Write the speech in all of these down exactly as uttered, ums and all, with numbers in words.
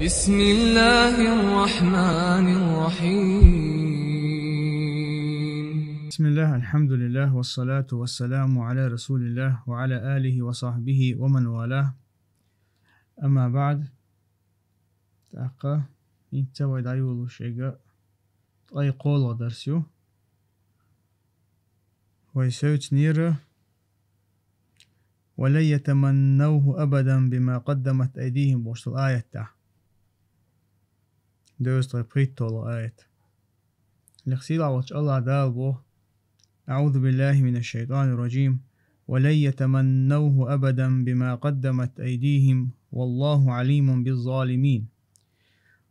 بسم الله الرحمن الرحيم. بسم الله، الحمد لله، والصلاة والسلام على رسول الله وعلى آله وصحبه ومن والاه. أما بعد. ТӀаккха хӀинца вай дӀайолалуш ерг ткъе кхоалагӀа дарс ю. Вай севцнера «ولن يتمنوه أبدا بما قدمت أيديهم» бохуш долу аят тӀехь. Дезткъе пхийтталгӀа аят. Лекха сийлахь волчу АллахӀ Дала боху: أعوذ بالله من الشيطان الرجيم. «ولن يتمنوه أبدا بما قدمت أيديهم والله عليم بالظالمين.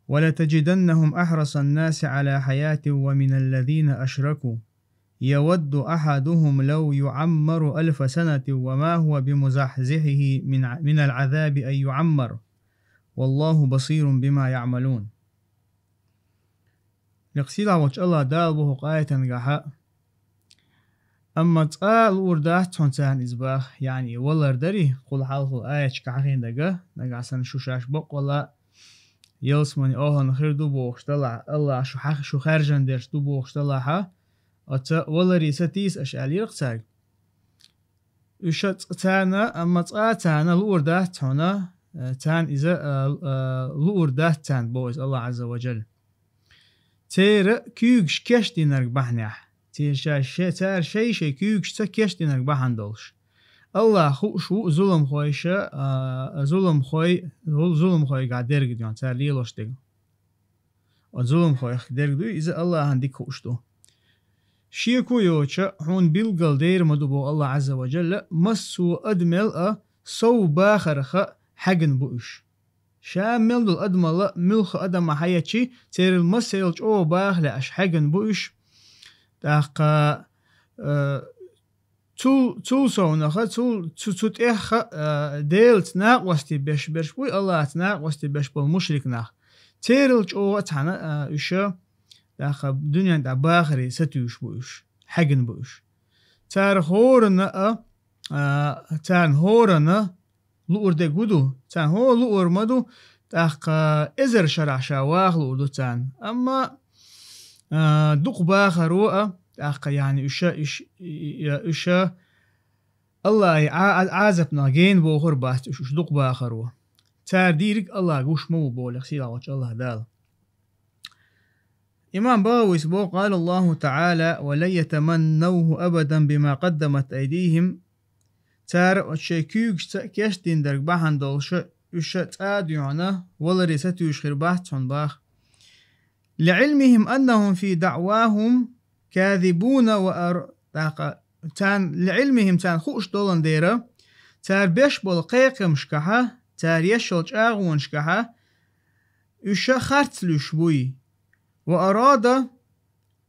ولتجدنهم أحرص الناس على حياة ومن الذين أشركوا يود أحدهم لو يعمر ألف سنة وما هو بمزحزحه من ع-، من العذاب أن يعمر والله بصير بما يعملون». Лекха сийлахь волчу АллахӀ Дала боху хӀокху аятангахьа: «Амма цкъа а луур дац хьуна царна иза баха», яъни, валар дарий, кхул хьалхалгӀа аяташка хьахийна дага, нагахь санна шу шаьш бакъвала, ялсамани охӀланна хир ду бохуш далахь, АллахӀа шу хьах-, шу хаьржина дерш ду бохуш далахьа, оцу валаре сатийса аша аьллера-кх цаьрга. Уьш а цкъа царна, амма цкъа а царна луур дац хьуна, э, царна иза, э, э, луур дац царна, боху иза АллахӀ Ӏазза ва Джалла. Церан куьйгаш кечдинарг бахьанехь, церан ша-, ше-, цара шай-шай куьйгашца кечдинарг бахьана долуш. АллахӀ хууш ву зуламхойша, а, зуламхой, зул-, зуламхойгахь дерг дуьйна, цара лелош дерг. Оцу зуламхойх дерг дуй, иза АллахӀан дика хууш ду. Шеко йоцуша, хьуна билггал дер ма ду боху АллахӀ Ӏазза ва Джалла, массо а адамел а сов бахарха хьегна бу уьш. Ша мел долу адамалла муьлхха адам а хьаечи, церал масел чӀогӀа баха лаьаш хьегна бу уьш. ТӀаккха, э, цул, цул совнаха, цул, цу, цу тӀехха, э, Делаца накъостий беш берш буй, АллахӀаца накъостий беш болу мушрик нах. Церал чӀогӀа а цхьаьна, э, уьш, тӀаккха дуьнен тӀехь бахаре сатуьйсуш бу уьш, хьегна бу уьш. Цара хӀоранна а, а, царна хӀоранна луур дерг ву ду, царна хӀора луур ма ду, тӀаккха эзар шарахь ша ваха луур ду царна. Амма, а, дукха бахаро а, тӀаккха, яъни, уьш, уьш, и, и, уьш АллахӀан Ӏа-, Ӏа-, Ӏазапнах гена бохур бац уьш, уьш дукха бахаро. Цара дийриг АллахӀ гуш ма ву боху лекха сийлахь волчу АллахӀ Дала. Имам БагӀавис боху, قال الله تعالى: «ولن يتمنوه أبدا بما قدمت أيديهم». Цара оцу шайн куьйгашца кечдина дерг бахьана долуша, уьш цкъа а дуьхьана, валаре сатуьйсуш хир бац хьуна баха. «لعلمهم أنهم في دعواهم كاذبون وأر-», тӀаккха царна, «لعلمهم», царна хууш долан дера, цара беш болу кхайкхамашкахьа, цара еш йолу чӀагӀонашкахьа, уьш харц луьйш буй. «وأراد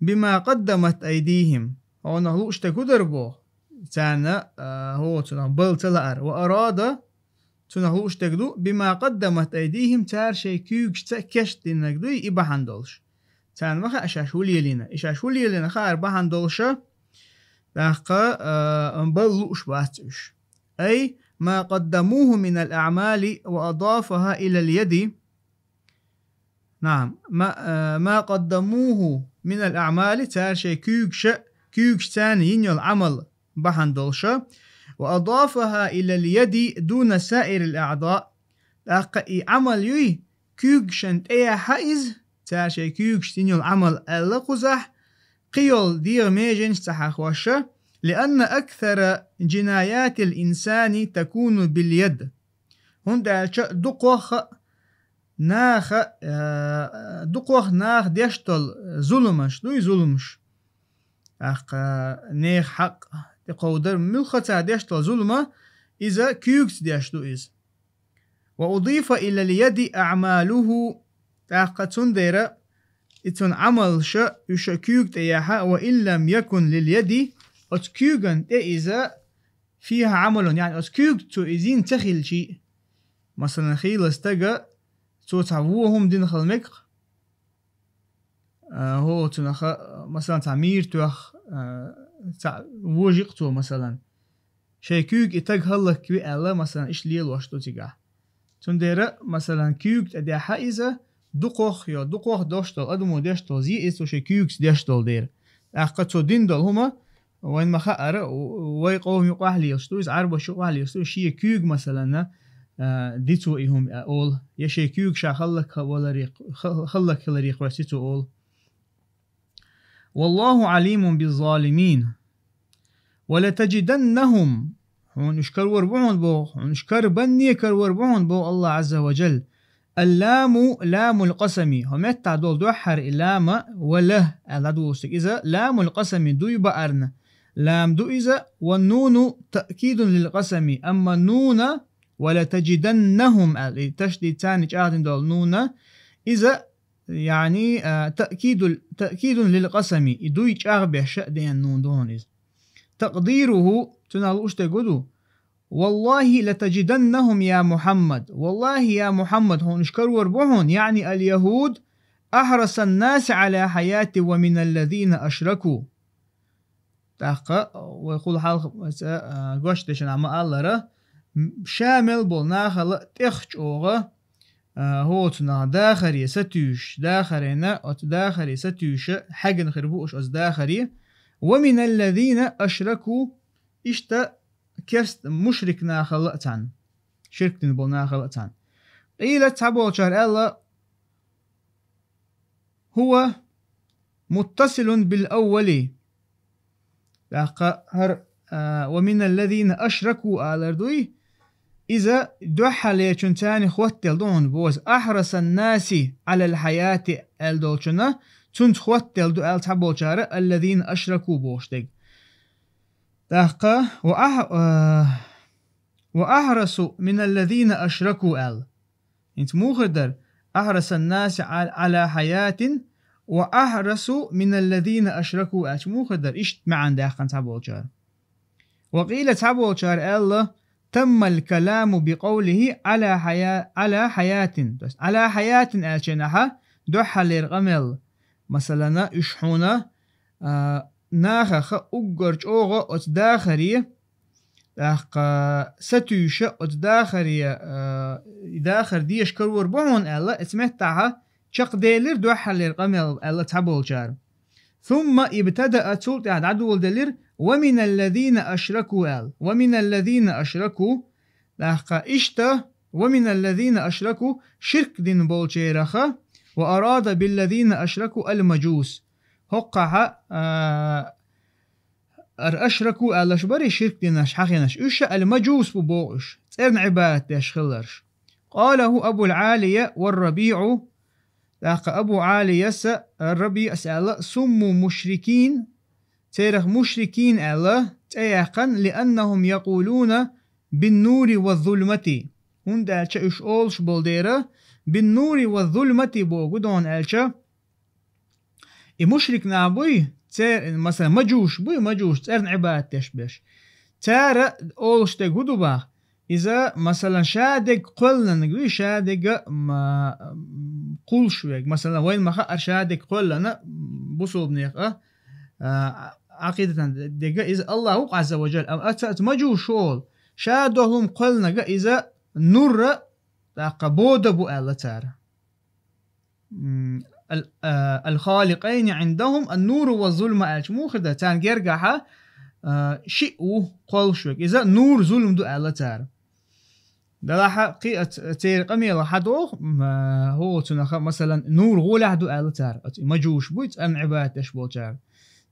بما قدمت أيديهم». Хьуна лууш дерг хӀун дара боху? Царна, а, хӀо, цунах бала ца лаар. «وأراد», цунах лууш дерг ду, «بما قدمت أيديهم», цара шайн куьйгашца кечдинарг дуй, и бахьана долуш. Царна ма хаьа шаьш хӀун лелийна. И шаьш хӀун лелийна хаар бахьана долуша, тӀаккха, а, бала лууш бац уьш. «أي ما قدموه من الأعمال وأضافها إلى اليد». نعم. «ما، а, ما قدموه من الأعمال», цара шайн куьйгаша, куьйгашца йина йолу Ӏамал бахьана долуша, «وأضافها إلى اليد دون سائر الأعضاء». ТӀаккха и Ӏамал юй, куьйгашна тӀеяхьа иза, цара шайн куьйгашца йина йолу Ӏамал аьлла кхузахь, кхин йолу дегӀан меженаш ца хьахоша, «لأن أكثر جنايات الإنسان تكون باليد». ХӀунда аьлча дукхох а наха, э, дукхох наха деш долу зуламаш дуй, зуламаш. ТӀаккха нехан хьакъ тӀекховдар, муьлхха цара деш долу зулама, иза куьйгаца деш ду иза. «وأضيف إلى اليد أعماله». ТӀаккха цундела и цуьнан Ӏамалша уьш куьйга тӀе яхьа, «وإن لم يكن لليد», оцу куьйган тӀе иза «فيها عمل», яъни оцу куьйгаца цо иза йина ца хилчий. Масалан, хийла стага, цо цхьа вон хӀума дина хила мега-кх. А, хӀо, цунах, масалан, цхьа мийра тоьхна, а, цхьа вожий-кх цо, масалан. Шайн куьйга и таг хӀаллакви аьлла, масалан, иштта лелош ду цигахь. Цундела, масалан, куьйга тӀа дехьа иза, дукхох, йо, дукхох деш дола, адамо деш дола зе иза цо шен куьйгаца деш дола дера. ТӀаккха цо дина дола хӀума, вайна ма хаъара, вай къовми юкъахь лелаш ду иза, Ӏарбаша юкъахь лелаш ду, шен куьйга, масалан, а, ди цо и хӀума, а, олу, я шен куьйга ша хӀаллакьхиларе, хӀал-, хӀаллакьхиларе хоьтту цо олу. والله عليم بالظالمين. ولتجدنهم, хьуна уьш карор бу хьуна боху, хьуна уьш карбанне карор бу хьуна боху Аллах Азза ва Джалла. اللام لام القسم. ХӀокху меттехь долу дуьххьара и лама, ва ла аьлла дӀадолуш дерг иза, لام القسم дуй баарна лам ду иза, والنون تأكيد للقسم. Амма нуна, ولتجدنهم аьлла, и ташдид царна чӀагӀдина долу нуна, иза, яъни, а, تأكيد, تأكيد للقسم, и дуй чӀагӀбеш а деана нун ду хьуна иза. تقديره, цунах лууш дерг хӀун ду? والله لتجدنهم يا محمد. Валлахи, я Мухьаммад, хьуна уьш карор бу хьуна, яъни اليهود أحرص الناس على حياة ومن الذين أشركوا. ТӀаккха вай хӀула хьалха, а, гочдешна ма-аллара, м, ша мел болу нахала тӀех чӀогӀа, а, хӀоцунах дахаре сатуьйсуш, дахарена, оцу дахаре сатуьйсуш хьегна хир бу уьш оцу дахаре. ومن الذين أشركوا, иштта керст-, мушрик нахала а цхьаьна, ширк дина болу нахала а цхьаьна. قيل, цхьаболчара аьлла, هو متصل بالأول. ТӀаккха хӀара, а, ومن الذين أشركوا алар дуй, иза дуьххьарлечун царна хоттаделла ду хьуна боху иза, أحرص الناس على الحياة аьлла долчунна, цуьнца хоттаделла ду аьлла цхьаболчара الذين أشركوا бохуш дерг. ТӀаккха وأح-, а, وأحرص من الذين أشركوا аьлла. ХӀинца муха дара? أحرص الناس ع-, على حياة وأحرص من الذين أشركوا аьлча муха дара? Иштта маьӀна даьккхина цхьаболчара. وقيل, цхьаболчара аьлла, تم الكلام بقوله على حيا-, على حياة. То есть, على حياة аьллачунна дуьххьарлера къамел. Масалана, уьш хьуна, а, нахаха уггар чӀогӀа оцу дахаре, тӀаккха сатуьйсуш оцу дахаре, а, и дахар деша карор бу хьуна аьлла, оцу меттехь чекхделира дуьххьарлера къамел аьлла цхьаболчара. ثم ابتدأ, цул тӀаьхьа дӀадоладелира, ومن الذين أشركوا аьлла. ومن الذين أشركوا, тӀаккха иштта, ومن الذين أشركوا, ширк дина болчарех, وأراد بالذين أشركوا المجوس. ХӀокхахь, а, ар-, أشركوا аьлларш барий ширк динарш хьахийнарш, уьш а المجوس бу боху уьш, цӀерна Ӏибадат деш хилларш. قاله أبو العالية والربيع, тӀаккха Абу Ӏалияс а, Рабиъас аьлла, سموا مشركين, церах мушрикин аьлла цӀе яьккхина, لأنهم يقولون بالنور والظلمة. ХӀунда аьлча уьш олуш болу дера, بالنور والظلمة боху ду хьуна аьлча, и мушрик нах буй, цер-, масалан, мажуш буй, мажуш, цӀерна Ӏибадат деш берш. Цара олуш дерг хӀун ду боху? Иза, масалан, шадерг кхоьллинарг дуй, шадерг ма-, кхуллуш верг. Масалан, вайна ма хаъара шадерг кхоьллина, бусулбанех а, а, Ӏакъидатан дерг иза Аллах ву Ӏазза ва Джалла. Амма аца, аца мажуш олу. Шадолу хӀума кхоьллинарг иза нур а, тӀаккха бода бу аьлла цара. М, ал-, а, الخالقين عندهم النور والظلمة аьлча муха дара? Царна гергахь, а, шиъ ву кхоллуш верг. Иза нур, зулма ду аьлла цара. Делахь кхин а ц-, церан къамелах хьадогӀу, м, а, хӀокху цунах, масалан, нур гӀолехь ду аьлла цара. Оцу и мажуш буй, цӀерна Ӏибадат деш болчара.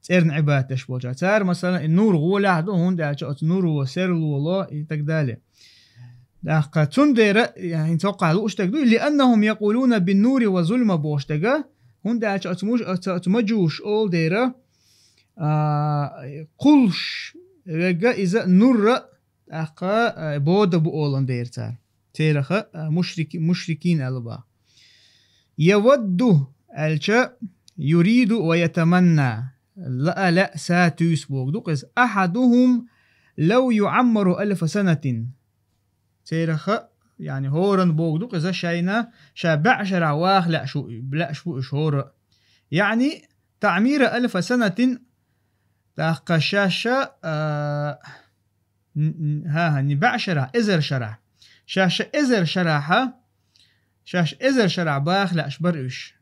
ЦӀерна Ӏибадат деш болчара. Цара, масалан, и нур гӀолехь ду, хӀунда аьлча оцу нуро серло ло и так далее. ТӀаккха цундела, я, хӀинца хӀокхахь лууш дерг дуй, لأنهم يقولون بالنور والظلمة бохуш дерг, хӀунда аьлча оцу муж-, оцу, оцу мажуш олу дера, а, кхуллуш верг иза нур а, тӀаккха, а, бода бу олан дера цара. Церах, а, мушрики-, мушрикин аьлла боху. يود аьлча, يريد ويتمنى. Лаа, лаьа, сатуьйсу боху ду-кх иза. أحدهم لو يعمر ألف سنة. Церах, яъни, хӀоранна боху ду-кх иза, шайна, ша бӀе шарахь ваха лаьаш ву, лаьаш ву уьш хӀора. Яъни, تعمير ألف سنة, тӀаккха ша-ша, а, н-, н-, хӀа-хӀа, не бӀе шарахь, эзар шарахь. Шаьш эзар шарахьа, шаьш эзар шарахь баха лаьаш бара уьш.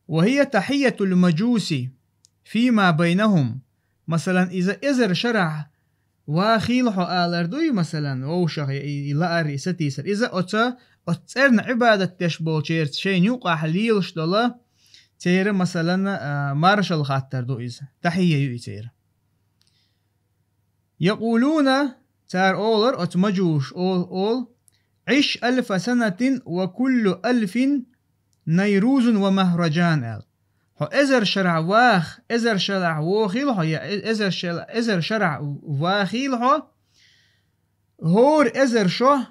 وهي تحية المجوس فيما بينهم. Масалан, иза эзар шарахь вахийла хьо алар дуй, масалан, вовшах и, и лаар, и сатийсар. Иза оца, оц цӀерна Ӏибадат деш болчерца шайна юкъахь лелаш дола, церан, масалан, а, маршал хаттар ду иза. Тахьийя ю и церан. يقولون, цара олар, оц мажуш ол, ол: «عش ألف سنة وكل ألف نيروز ومهرجان», аьлла. Хьо эзар шарахь ваха, эзар шарахь вохийла хьо, я э-, эзар шала-, эзар шарахь вахийла хьо, хӀора эзар шо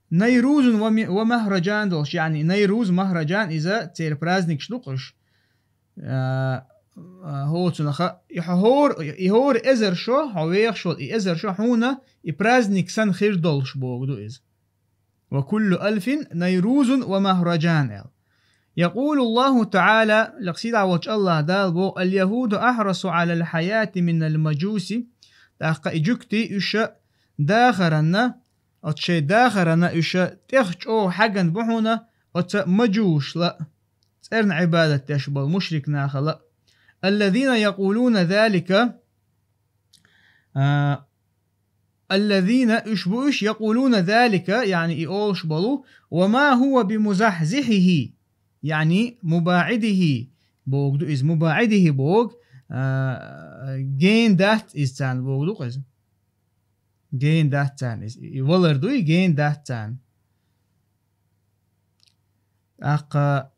Найрузун ва ми-, ва Махраджан долуш, яъни Найруз, Махраджан иза церан праздникаш ду-кх уьш. А, а, хӀоцунаха, и хьо хӀора, и хӀора эзар шо, хьо вехаш волу и эзар шо хьуна и праздник санна хир долуш богу ду иза. «Ва куллу алфин найрузун ва махраджан», аьлла. Якъулу Аллаху Таала, лекха сийлахь волчу Аллах Дала боху: «Аль-яхуду ахьрасу Ӏалал хьаяти минал мажуси». ТӀаккха и жуьгтий уьш дахаранна, оцу шайн дахаранна уьш тӀех чӀогӀа хьаьгна бу хьуна оцу мажушла, цӀерна Ӏибадат деш болу мушрик нахала. «Аллазина якъулуна залика», а, «Аллазина», уьш бу уьш, «якъулуна залика», яъни и олуш болу, «ва ма хӀува бимузахьзихьихи», яъни мубаӀидихи богу ду иза, мубаӀидихи богу, а, гена дац иза царна богу ду-кх иза. Гена дац царна иза. И валар дуй, гена дац царна. ТӀаккха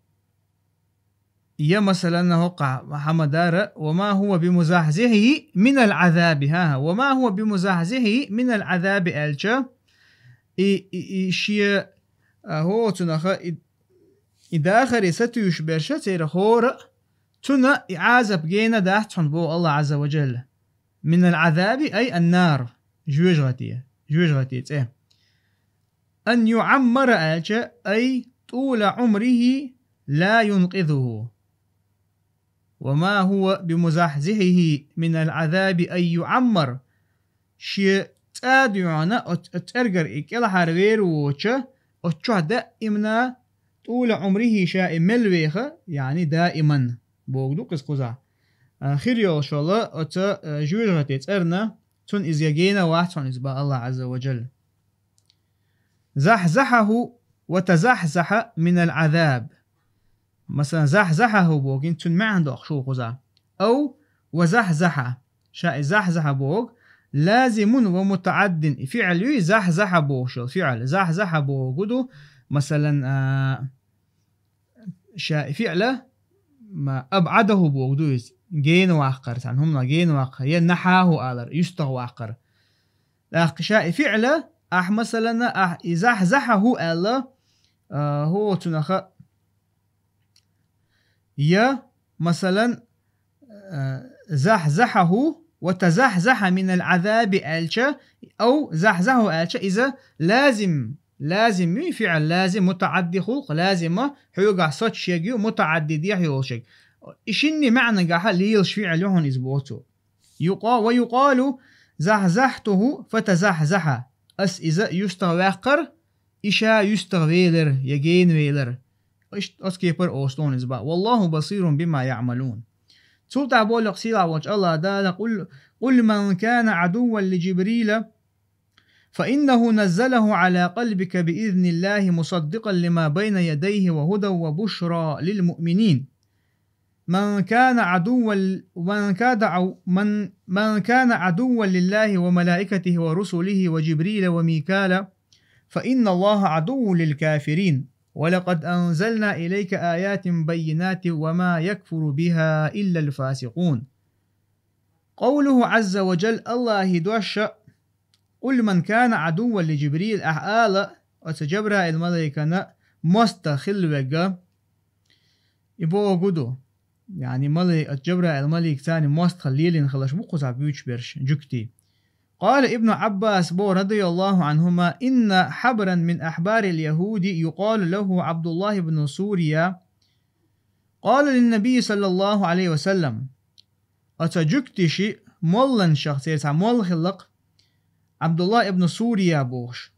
я, масалан, хӀокхахь хьамадара: «Ва ма хӀува бимузахьзихьихи минал Ӏазаби». ХӀа-хӀа, «ва ма хӀува бимузахьзихьихи минал Ӏазаби» аьлча, и, и, и шен, а, хӀоцунаха и, и дахаре сатуьйсуш берша церан хӀора а, цунна и Ӏазап гена дац хьуна боху Аллах Ӏазза ва Джалла. «Минал Ӏазаби», ай ан-нар, жоьжахати, жоьжахати цӀе. «Ан юӀаммара» аьлча, ай тӀула Ӏумрихи ла юнкъизуху. «Ва ма хӀува бимузахьзихьихи минал Ӏазаби ан юӀаммар». Шен цӀа дуьйхьана оц-, оцу цӀергара и кӀелхьарвер воцуча, оцу чохь даимна тӀула Ӏумрихи ша и мел веха, яъни даиман богу ду-кх иза кхузахь. А, хир йолуш йолу оцу, а, жоьжахати цӀарна, цунна иза я гена вац хьуна иза боху Аллах Ӏазза ва Джалла. «Захьзахьаху ва тазахьзахьа минал Ӏазаб». Масалан, «захьзахьаху» боху, цуьнан маьӀна доккхуш ву кхузахь. Ау «ва захьзахьа». Ша и «захьзахьа» боху, лазимун ва мутаӀаддин. И фиӀл юй, «захьзахьа» бохуш йолу фиӀл. «Захьзахьа» боху ду, масалан, а, ша и фиӀла, ма, «абӀадаху» боху ду иза. Гена ваккхар, цхьана хӀуманах гена ваккхар. Я «нахьаху» алар, юьстах ваккхар. ТӀаккха ша и фиӀла, ахь, масалан, ахь и «захьзахьаху» аьлла, а, хӀоцунаха, я, масалан, а, «захьзахьаху ва тазахьзахьа минал Ӏазаби» аьлча, ау «захьзахьаху» аьлча, иза лазим, лазим ю, фиӀл лазим, мутаӀадди хуьлу-кх, лазима, хьоьгахь соцуш ерг ю, мутаӀадди дехьа йолуш ерг. И шинна маьӀнагахьа лелаш фиӀл ю хьуна иза боху цо. Юкъа-, ва юкъалу: «Захьзахьтуху фатазахьзахьа». Ас иза юьстах ваьккхар, и ша юьстах велар, я гена велар. Иштта оцу кепара олуш ду хьуна иза боху. «Валлаху басирун бима яӀмалун». Цул тӀаьхьа боху лекха сийлахь волчу Аллах Дала: «Къул, къул ман кана Ӏадувван ли Джибрила, фа иннаху наззалаху Ӏала къалбика би изниллахи мусаддикъан лима байна ядайхи ва хӀудан ва бушра лил муъминин». «Ман кана Ӏадувван, ман када Ӏав-, ман, ман кана Ӏадувван лиллахи ва малаикатихи ва русулихи ва Джибрила ва Микала, фа инна Аллаха Ӏадуввун лил кафирин. Ва лакъад анзална илайка аятин баййинатин ва ма якфуру биха иллал фасикъун». Къовлуху Ӏазза ва Джалла, Аллахи дош а: «Къул ман кана Ӏадувван ли Джибрил», ахь ала, оцу Джабраил малайкана мостагӀа хилла верг, и боху ду. Яъни малай-, оцу Джабраил малик царна мостагӀа лелийна хиларш бу кхузахь буьйцуш берш, жуьгтий. Къала Ибну Ӏаббас боху, радияллаху Ӏанхума: «Инна хьабран мин ахьбарил яхуди юкъалу лаху Ӏабдуллах ибн Сурия». Къала линнабий саллаллаху Ӏалайхи ва саллам. Оцу жуьгтий ши молланашах, церан цхьа молла хилла-кх, Ӏабдуллах ибн Сурия бохуш.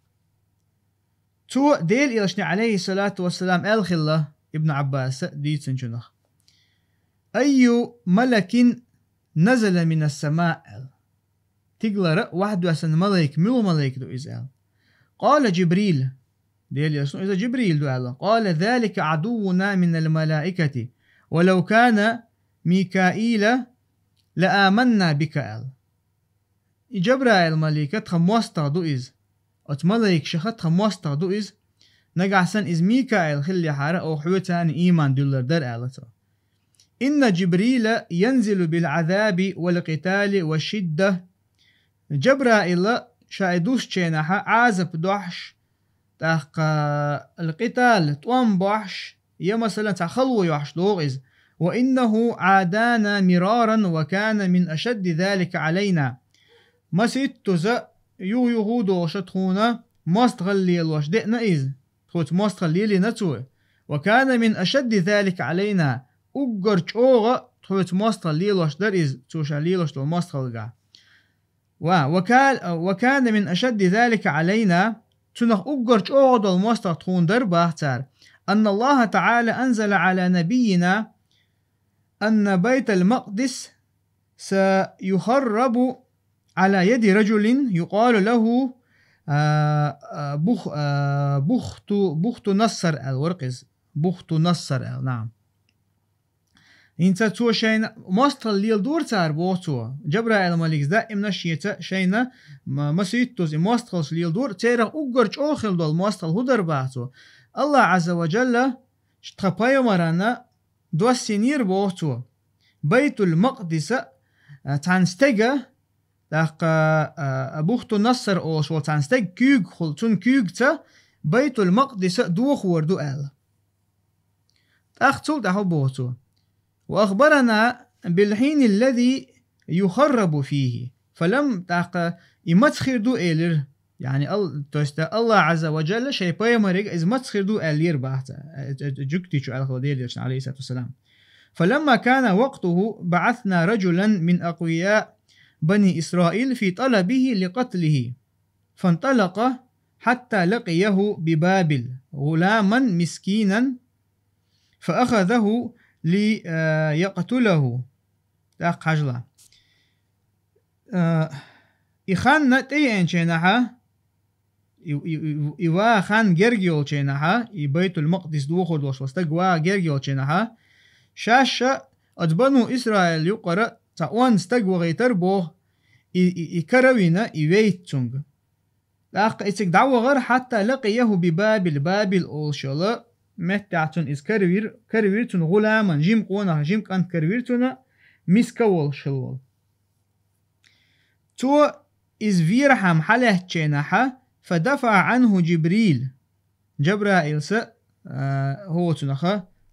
Цо Делан Элчане, عليه الصلاة والسلام, аьлла хилла, Ибн Ӏаббаса дийцинчунах: «أي ملك نزل من السماء», аьлла. Тигалара вахьдоьссина малайк, муьлха малайк ду иза, аьлла. «قال جبريل», Делан Элчано иза Жибрил ду аьлла. «قال ذلك عدونا من الملائكة، ولو كان ميكائيل لآمنا بك», аьлла. И Жабраил малик тхан мостагӀа ду иза. Оцу малайкашха тхан мостагӀа ду иза. Нагахь санна иза Микаил хиллехьара, оха хьоьца а ийман дуьллур дара, аьлла цо. «إن جبريل ينزل بالعذاب والقتال والشدة». Жабраила ша и дуссучу хенахь Ӏазап дохьуш, тӀаккха القتال, тӀом бохьуш, я, масалан, цхьа хало йохьуш догӀу иза. «وإنه عادانا مرارا وكان من أشد ذلك علينا». Масийттаза юха-юха а долуш тхуна мостагӀалла лелош деана иза. Тхоьца мостагӀалла лелийна цо. «وكان من أشد ذلك علينا». Уггар чӀогӀа тхоьца мостагӀалла лелош дара иза, цо ша лелош долу мостагӀаллехь. Ва, «وكان من أشد ذلك علينا», цунах уггар чӀогӀа долу мостагӀа тхуна дара, боху цара. «أن الله تعالى أنزل على نبينا أن بيت المقدس سيخرب على يد رجل يقال له، а, а, Бух-, а, Бухту-, Бухту-Нассар», аьлла вара иза. Бухту-Нассар аьлла, наам. ХӀинца цо шайна мостагӀалла леладора цара, боху цо. Жабраил маликас даимна шеца шайна ма-, масийттаза и мостагӀаллаш леладора, церах уггар чӀогӀа хилла долу мостагӀалла хӀун дара, боху цо. АллахӀ Ӏазза ва Жалла тхан пайхамарна доссийнера, боху цо. Байтул-Макъдиса, а, цхьана стеган, тӀаккха, а, Бухту-Нассар олуш волу цхьана стеган куьйгахула, цуьнан куьйгаца Байтул-Макъдиса дохор ду аьлла. ТӀаккха цул тӀаьхьа боху цо: «وأخبرنا بالحين الذي يخرب فيه». Фалам, тӀаккха и маца хир ду элира. Яъни, ал-, то есть, АллахӀ Ӏазза ва Жалла шайн пайхамарига иза маца хир ду аьллера, боху цо, э, э, э, жуьгтичо аьлла хилла Делан Элчано, Ӏалайхиссалату вассалам. «فلما كان وقته بعثنا رجلا من أقوياء بني إسرائيل في طلبه لقتله، فانطلق حتى لقيه ببابل غلاما مسكينا فأخذه ليقتله». ТӀаккха хьажал. А, и хан тӀееанчу хенахь, и, и, и, и ван хан герга йолчу хенахь, и Байтул-Макъдис дохор долуш волу стаг ван герга йолчу хенахь, шаьш а оцу Бану Исраил юкъара цхьа онда стаг вахийтира, боху, и, и, и кара а вина, и вейта цуьнга. ТӀаккха и цига дӀавахара, «حتى لقيه ببابل», Бабил олуш йолу меттехь цунна иза каравира, каравира цунна, «غلاما», жима къонах, жима кӀант каравира цунна, миска волуш хилла волу. Цо иза верхьама хьалаьцначу хенахь, «فدفع عنه جبريل». Жабраилс а, хӀоцунах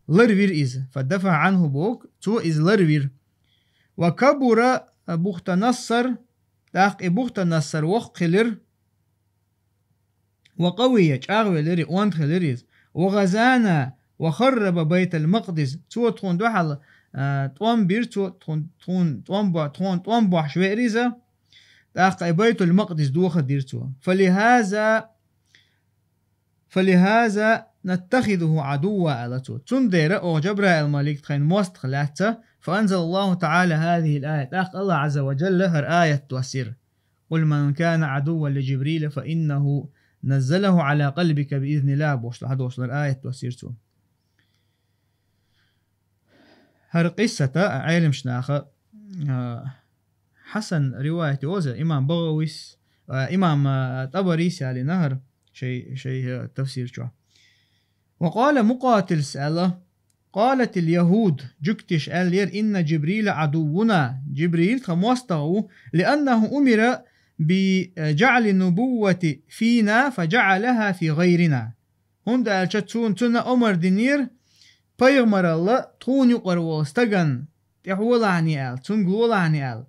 ларвира иза. «فدفع عنه» боху, цо иза ларвира. «وكبر بختنصر», тӀаккха и Бухтанассар воккха хилира. «وقوي», чӀагӀвелира, онда хилира иза. «وغزانا وخرب بيت المقدس». Цо тхуна дуьхьал, а, тӀом бира, цо тхуна, тхуна тӀом бо-, тхуна тӀом бохьуш веара иза. ТӀаккха и Байтул-Макъдис дохадира цо. «فلهذا، فلهذا نتخذه عدوا», аьлла цо. Цундела оха Жабраил малик тхайна мостагӀа лаьцна. «فأنزل الله تعالى هذه الآية». ТӀаккха АллахӀ Ӏазза ва Жалла хӀара аят доссийра. «قل من كان عدوا لجبريل فإنه نزله على قلبك بإذن الله», бохуш, хьадоссийра аят доссийра цо. ХӀара къиссат а Ӏеламчу наха, а, хьасан риваят йоза, имам БагӀавис, а, имам, а, ТӀабарис ялийна хӀара шай, шай, а, тафсир чохь. «وقال مقاتل», аьлла, «قالت اليهود», жуьгтиша аьллера: «إن جبريل عدونا», Жибрил тхан мостагӀа ву, «لأنه أمر بجعل النبوة فينا فجعلها في غيرنا». ХӀунда аьлча цуьнан, цунна омар динера пайхамаралла тхуна юкъара волу стагана тӀехьолахьаний аьлла, цуьнга лолахьаний аьлла.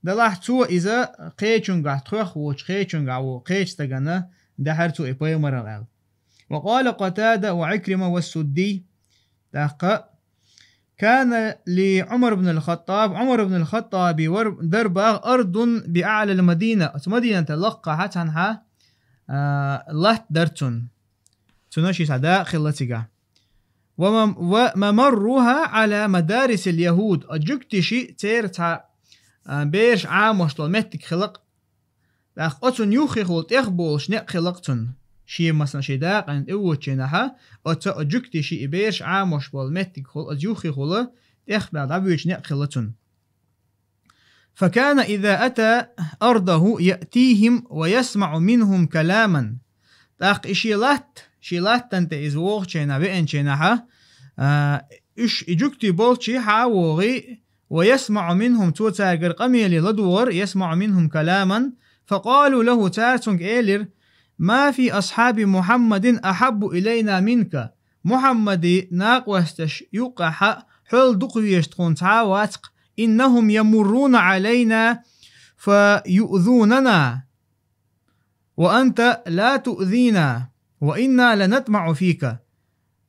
Делахь цо иза кхечуьнгахь, тхоьх воцучу кхечуьнгахь волу кхечу стагана даьхьира цо и пайхамаралла аьлла. «وقال قتادة وعكرمة والسدي». ТӀаккха: «كان لعمر بن الخطاب», Ӏумар ибн ал-Хаттаби вар-, дара боху, «أرض بأعلى المدينة», оцу Мадинатан лакхахь цхьанхьа, а, латта дара цуьнан. цуьнан ши цхьа дакъа хилла цигахь. ومم-، وممرها على مدارس اليهود. Оцу жуьгтийн шиъ церан цхьа, а, бераш Ӏамош долу меттиг хилла-кх. ТӀаккха оцунна юххехула тӀехболуш некъ хилла-кх цунна. Шен, масалан, шен дакъана тӀе воьдучу хенахь, оцу, оцу жуьгтийн шиъ и бераш Ӏамош болу меттигехула, оцу юххехула тӀехбаьлла дӀабоьдуш некъ хилла цунна. فكان إذا أتى أرضه يأتيهم ويسمع منهم كلاما. ТӀаккха и шен латта, шен латтана тӀе иза вогӀучу хенахь, веанчу хенахь, а, уьш и жуьгтий болчу хьа а вогӀий, ويسمع منهم, цо цаьргара къамеле ладогӀар, يسمع منهم كلاما، فقالوا له, цара цуьнга элира: ما في أصحاب محمد أحب إلينا منك. Мухьаммадан накъосташ юккъехь хьол дукха везаш тхуна цхьа а вац-кх. إنهم يمرون علينا فيؤذوننا وأنت لا تؤذينا وإنا لنطمع فيك.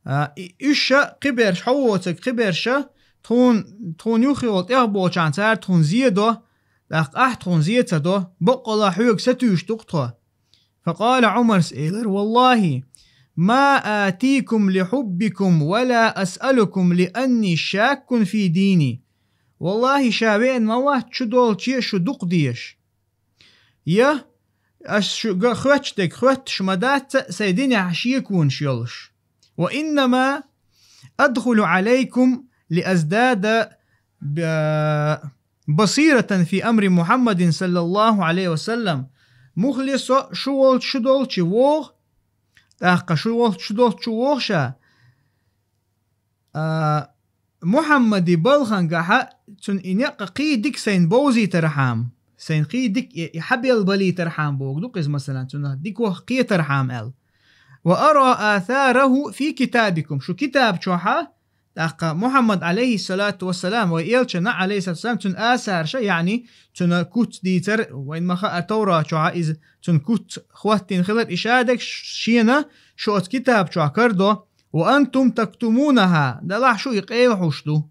А, и-, уьш ша кхиберш, хьо воцург кхиберш ша, тхуна, тхуна юххехула тӀехболчарна цара тхуна зе до, тӀаккха ахь тхуна зе ца до, баккъалла хьоьга сатуьйсуш ду-кх тхо. فقال عمر, элира: والله ما آتيكم لحبكم ولا أسألكم لأني شاك في ديني. Валлахьи, ша веана ма вац шу долчу шу дукха дезаш. Я аш шуьга хоьттуш дерг хоьттуш ма дац, сайн динехь шеконаш йолуш. وإنما أدخل عليكم لأزداد ب-، بصيرة في أمر محمد صلى الله عليه وسلم. Муххале со шу волчу шу долчу вогӀу, тӀаккха шу волчу шу долчу вогӀу ша. А, Мухьаммадан балхангахьа цунна и некъ кхин дика сайна бовзийтархьама, сайна кхин дика и, и хьабелбалийтархьама бохург ду-кх иза, масалан, цунах дикох кхетархьама аьлла. وأرى آثاره في كتابكم, шу китаб чохьа, тӀаккха Мухьаммад, алейхиссалату вассалам, вай элчана, алейхиссалату вассалам, цуьнан асарша, яъни цуьнан куц дийцар, вайна ма хаара, Таврат чохьа иза цуьнан куц хӀоттийна хилар, и шадерг шена шу оцу китаб чохь карадо, وأنتم تكتمونها, делахь шу и къайлахьуш ду.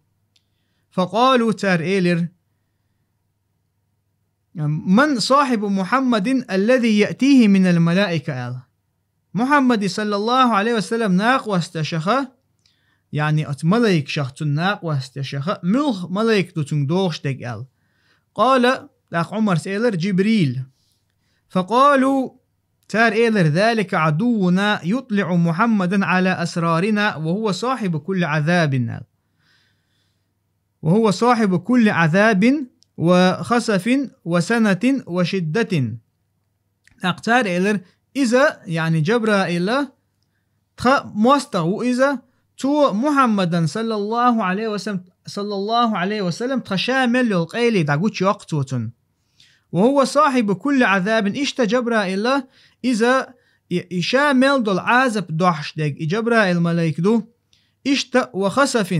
فقالوا, цара элира: من صاحب محمد الذي يأتيه من الملائكة, аьлла. Мухьаммадан, саллаллаху алейхи ва саллам, накъосташаха, яъни оцу малайкашах цунна накъосташаха, муьлха малайк ду цуьнга догӀуш дерг, аьлла. قال, тӀаккха Ӏумарс элира: جبريل. فقالوا, цара элира: ذلك عدونا يطلع محمدا على أسرارنا وهو صاحب كل عذاب, аьлла. وهو صاحب كل عذاب وخسف وسنة وشدة. ТӀаккха цара элира: иза, яъни Джабраила, тхан мостагӀа ву иза, цо Мухьаммадан, саллаллаху алейхи ва саллам, саллаллаху алейхи ва саллам, тхан ша мел йолу къайле дӀагучуйоккху цо цунна. وهو صاحب كل عذاب, иштта Джабраила, иза и, и ша мел долу Ӏазап дохьуш дерг, и Джабраил малайк ду. Иштта وخسف,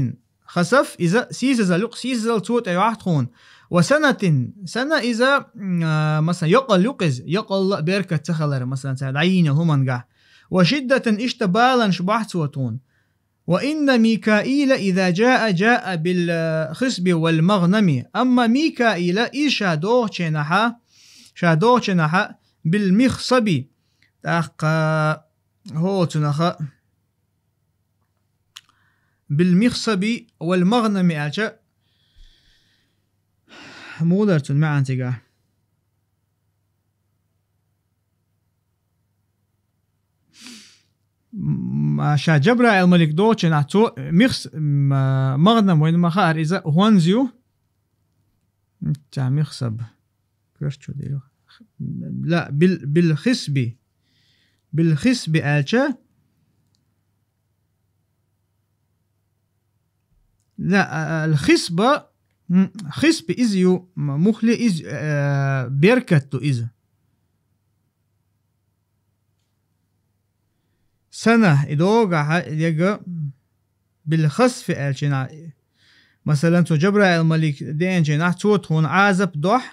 хасаф, иза сийсазал ю-кх, сийсазал цо тӀе йохьу тхуна. وسنة, сана иза, м, а, масалан, йокъал ю-кх иза, йокъалла а беркат ца хилар, масалан, цара дӀайийна хӀумангахь. وشدة, иштта баланаш бохьу цо тхуна. وإن ميكائيل إذا جاء جاء بالخصب والمغنم. Амма Микаила иза ша догӀучу хенахьа, ша догӀучу хенахьа بالمخصب, тӀаккха хӀоцунаха بالمخصب والمغنم аьлча, муха дара цуьнан маьӀна цигахь? М, а, ша Джабраил малик догӀучу хенахь цо михс-, м, а, магӀнам вайна ма хаара, иза хӀонз ю. Ца михсаб. Коьрта чу дийла. Ла, бил-, билхисби. Билхисби аьлча, لا، الخصبة, м, хисби иза ю, м, муххале иза, э, беркат ду иза. Сана, и догӀахьа, яга, билхасфи аьлча, масалан, цо Джабраил малик деанча, цо тхуна Ӏазап дохь,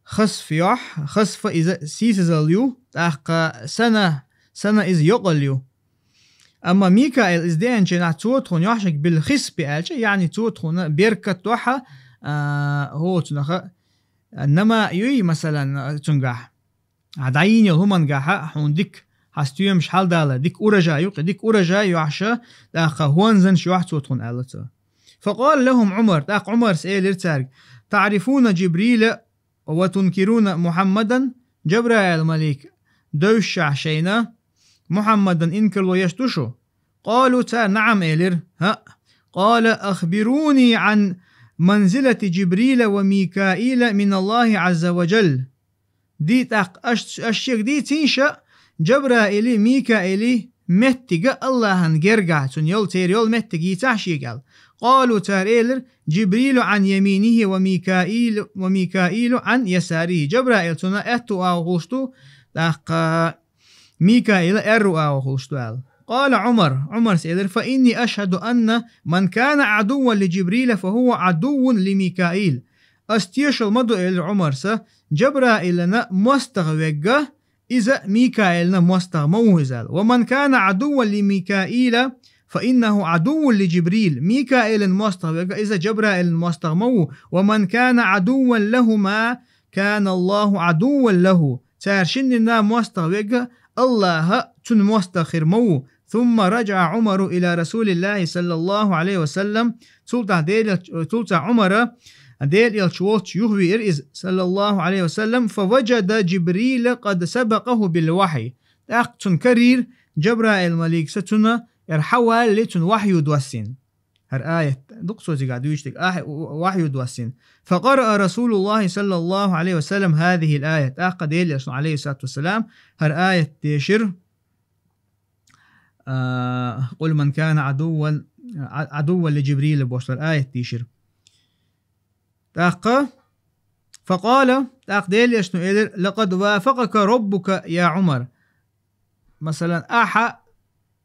хасф йохь, хасфа иза сийсазал ю, тӀаккха сана, сана иза йокъал ю. Амма Микаил иза деанча, цо тхуна йохьшаг билхисби аьлча, яъни цо тхуна беркат дохьа, а, хӀоцунаха, а, нама юй, масалан, цунгахь. А дӀайийна йолу хӀумангахьа хьуна дика Хьа стоьмаш хьалдала, дика урожай ю-кх, дика урожай йохьаш, тӀаккха хӀонзанаш йохь цо тхуна, аьлла цо. فقال لهم عمر, тӀаккха Ӏумарс элира цаьрга: تعرفون جبريل وتنكرون محمدا؟ Джабраил-малик девзаш шайна, Мухьаммадан инкарло еш ду шу? قالوا, цара نعم элира, хӀаъ. قال: أخبروني عن منزلة جبريل وميكائيل من الله عز وجل. Ди тӀаккха аш, аш шега дийцийша, Джабраили, Микаили меттига Аллахьан гергахь, цунна йол, церан йол меттиг йийцахь шега, аьлла. قالوا, цара элира: جبريل عن يمينه وميكائيل، وميكائيل عن يساره. Джабраил цунна аьтту агӀо хуьлуш ду, тӀаккха Микаил аьрру агӀо хуьлуш ду, аьлла. قال عمر, Ӏумарс элира: فإني أشهد أن من كان عدوا لجبريل فهو عدو لميكائيل. Ас тешал ма ду, элира Ӏумарса, Джабраилана мостагӀа вегга, иза Микаилана мостагӀа ма ву иза, аьлла. ومن كان عدوا لميكائيل فإنه عدو لجبريل. Микаилана мостагӀа вегга, иза Джабраилана мостагӀа ма ву. ومن كان عدوا لهما كان الله عدوا له. Цара шиннена мостагӀа вегга, Аллахь цунна мостагӀа хир ма ву. ثم رجع عمر إلى رسول الله صلى الله عليه وسلم. Цул тӀехьа Дела, цул тӀехьа Ӏумар Дела элча волчу юхавеара иза, صلى الله عليه وسلم, فوجد جبريل قد سبقه بالوحي. ТӀаккха цунна карийра Джабраил-маликас, цунна яра хьаваллалц цунна вахью доссийна. ХӀара аят ду-кх цо цигахь дуьйцуш дерг, ахь-, вахью доссийна. فقرأ رسول الله صلى الله عليه وسلم هذه الآية. ТӀаккха Дела элчано, عليه الصلاة والسلام, хӀара аят дешира, а, قل من كان عدوا، ع-، عدوا لجبريل бохуш долу аят дийшира. ТӀаккха, فقال, тӀаккха Дела элчано элира: لقد وافقك ربك يا عمر. Масалан, ахьа,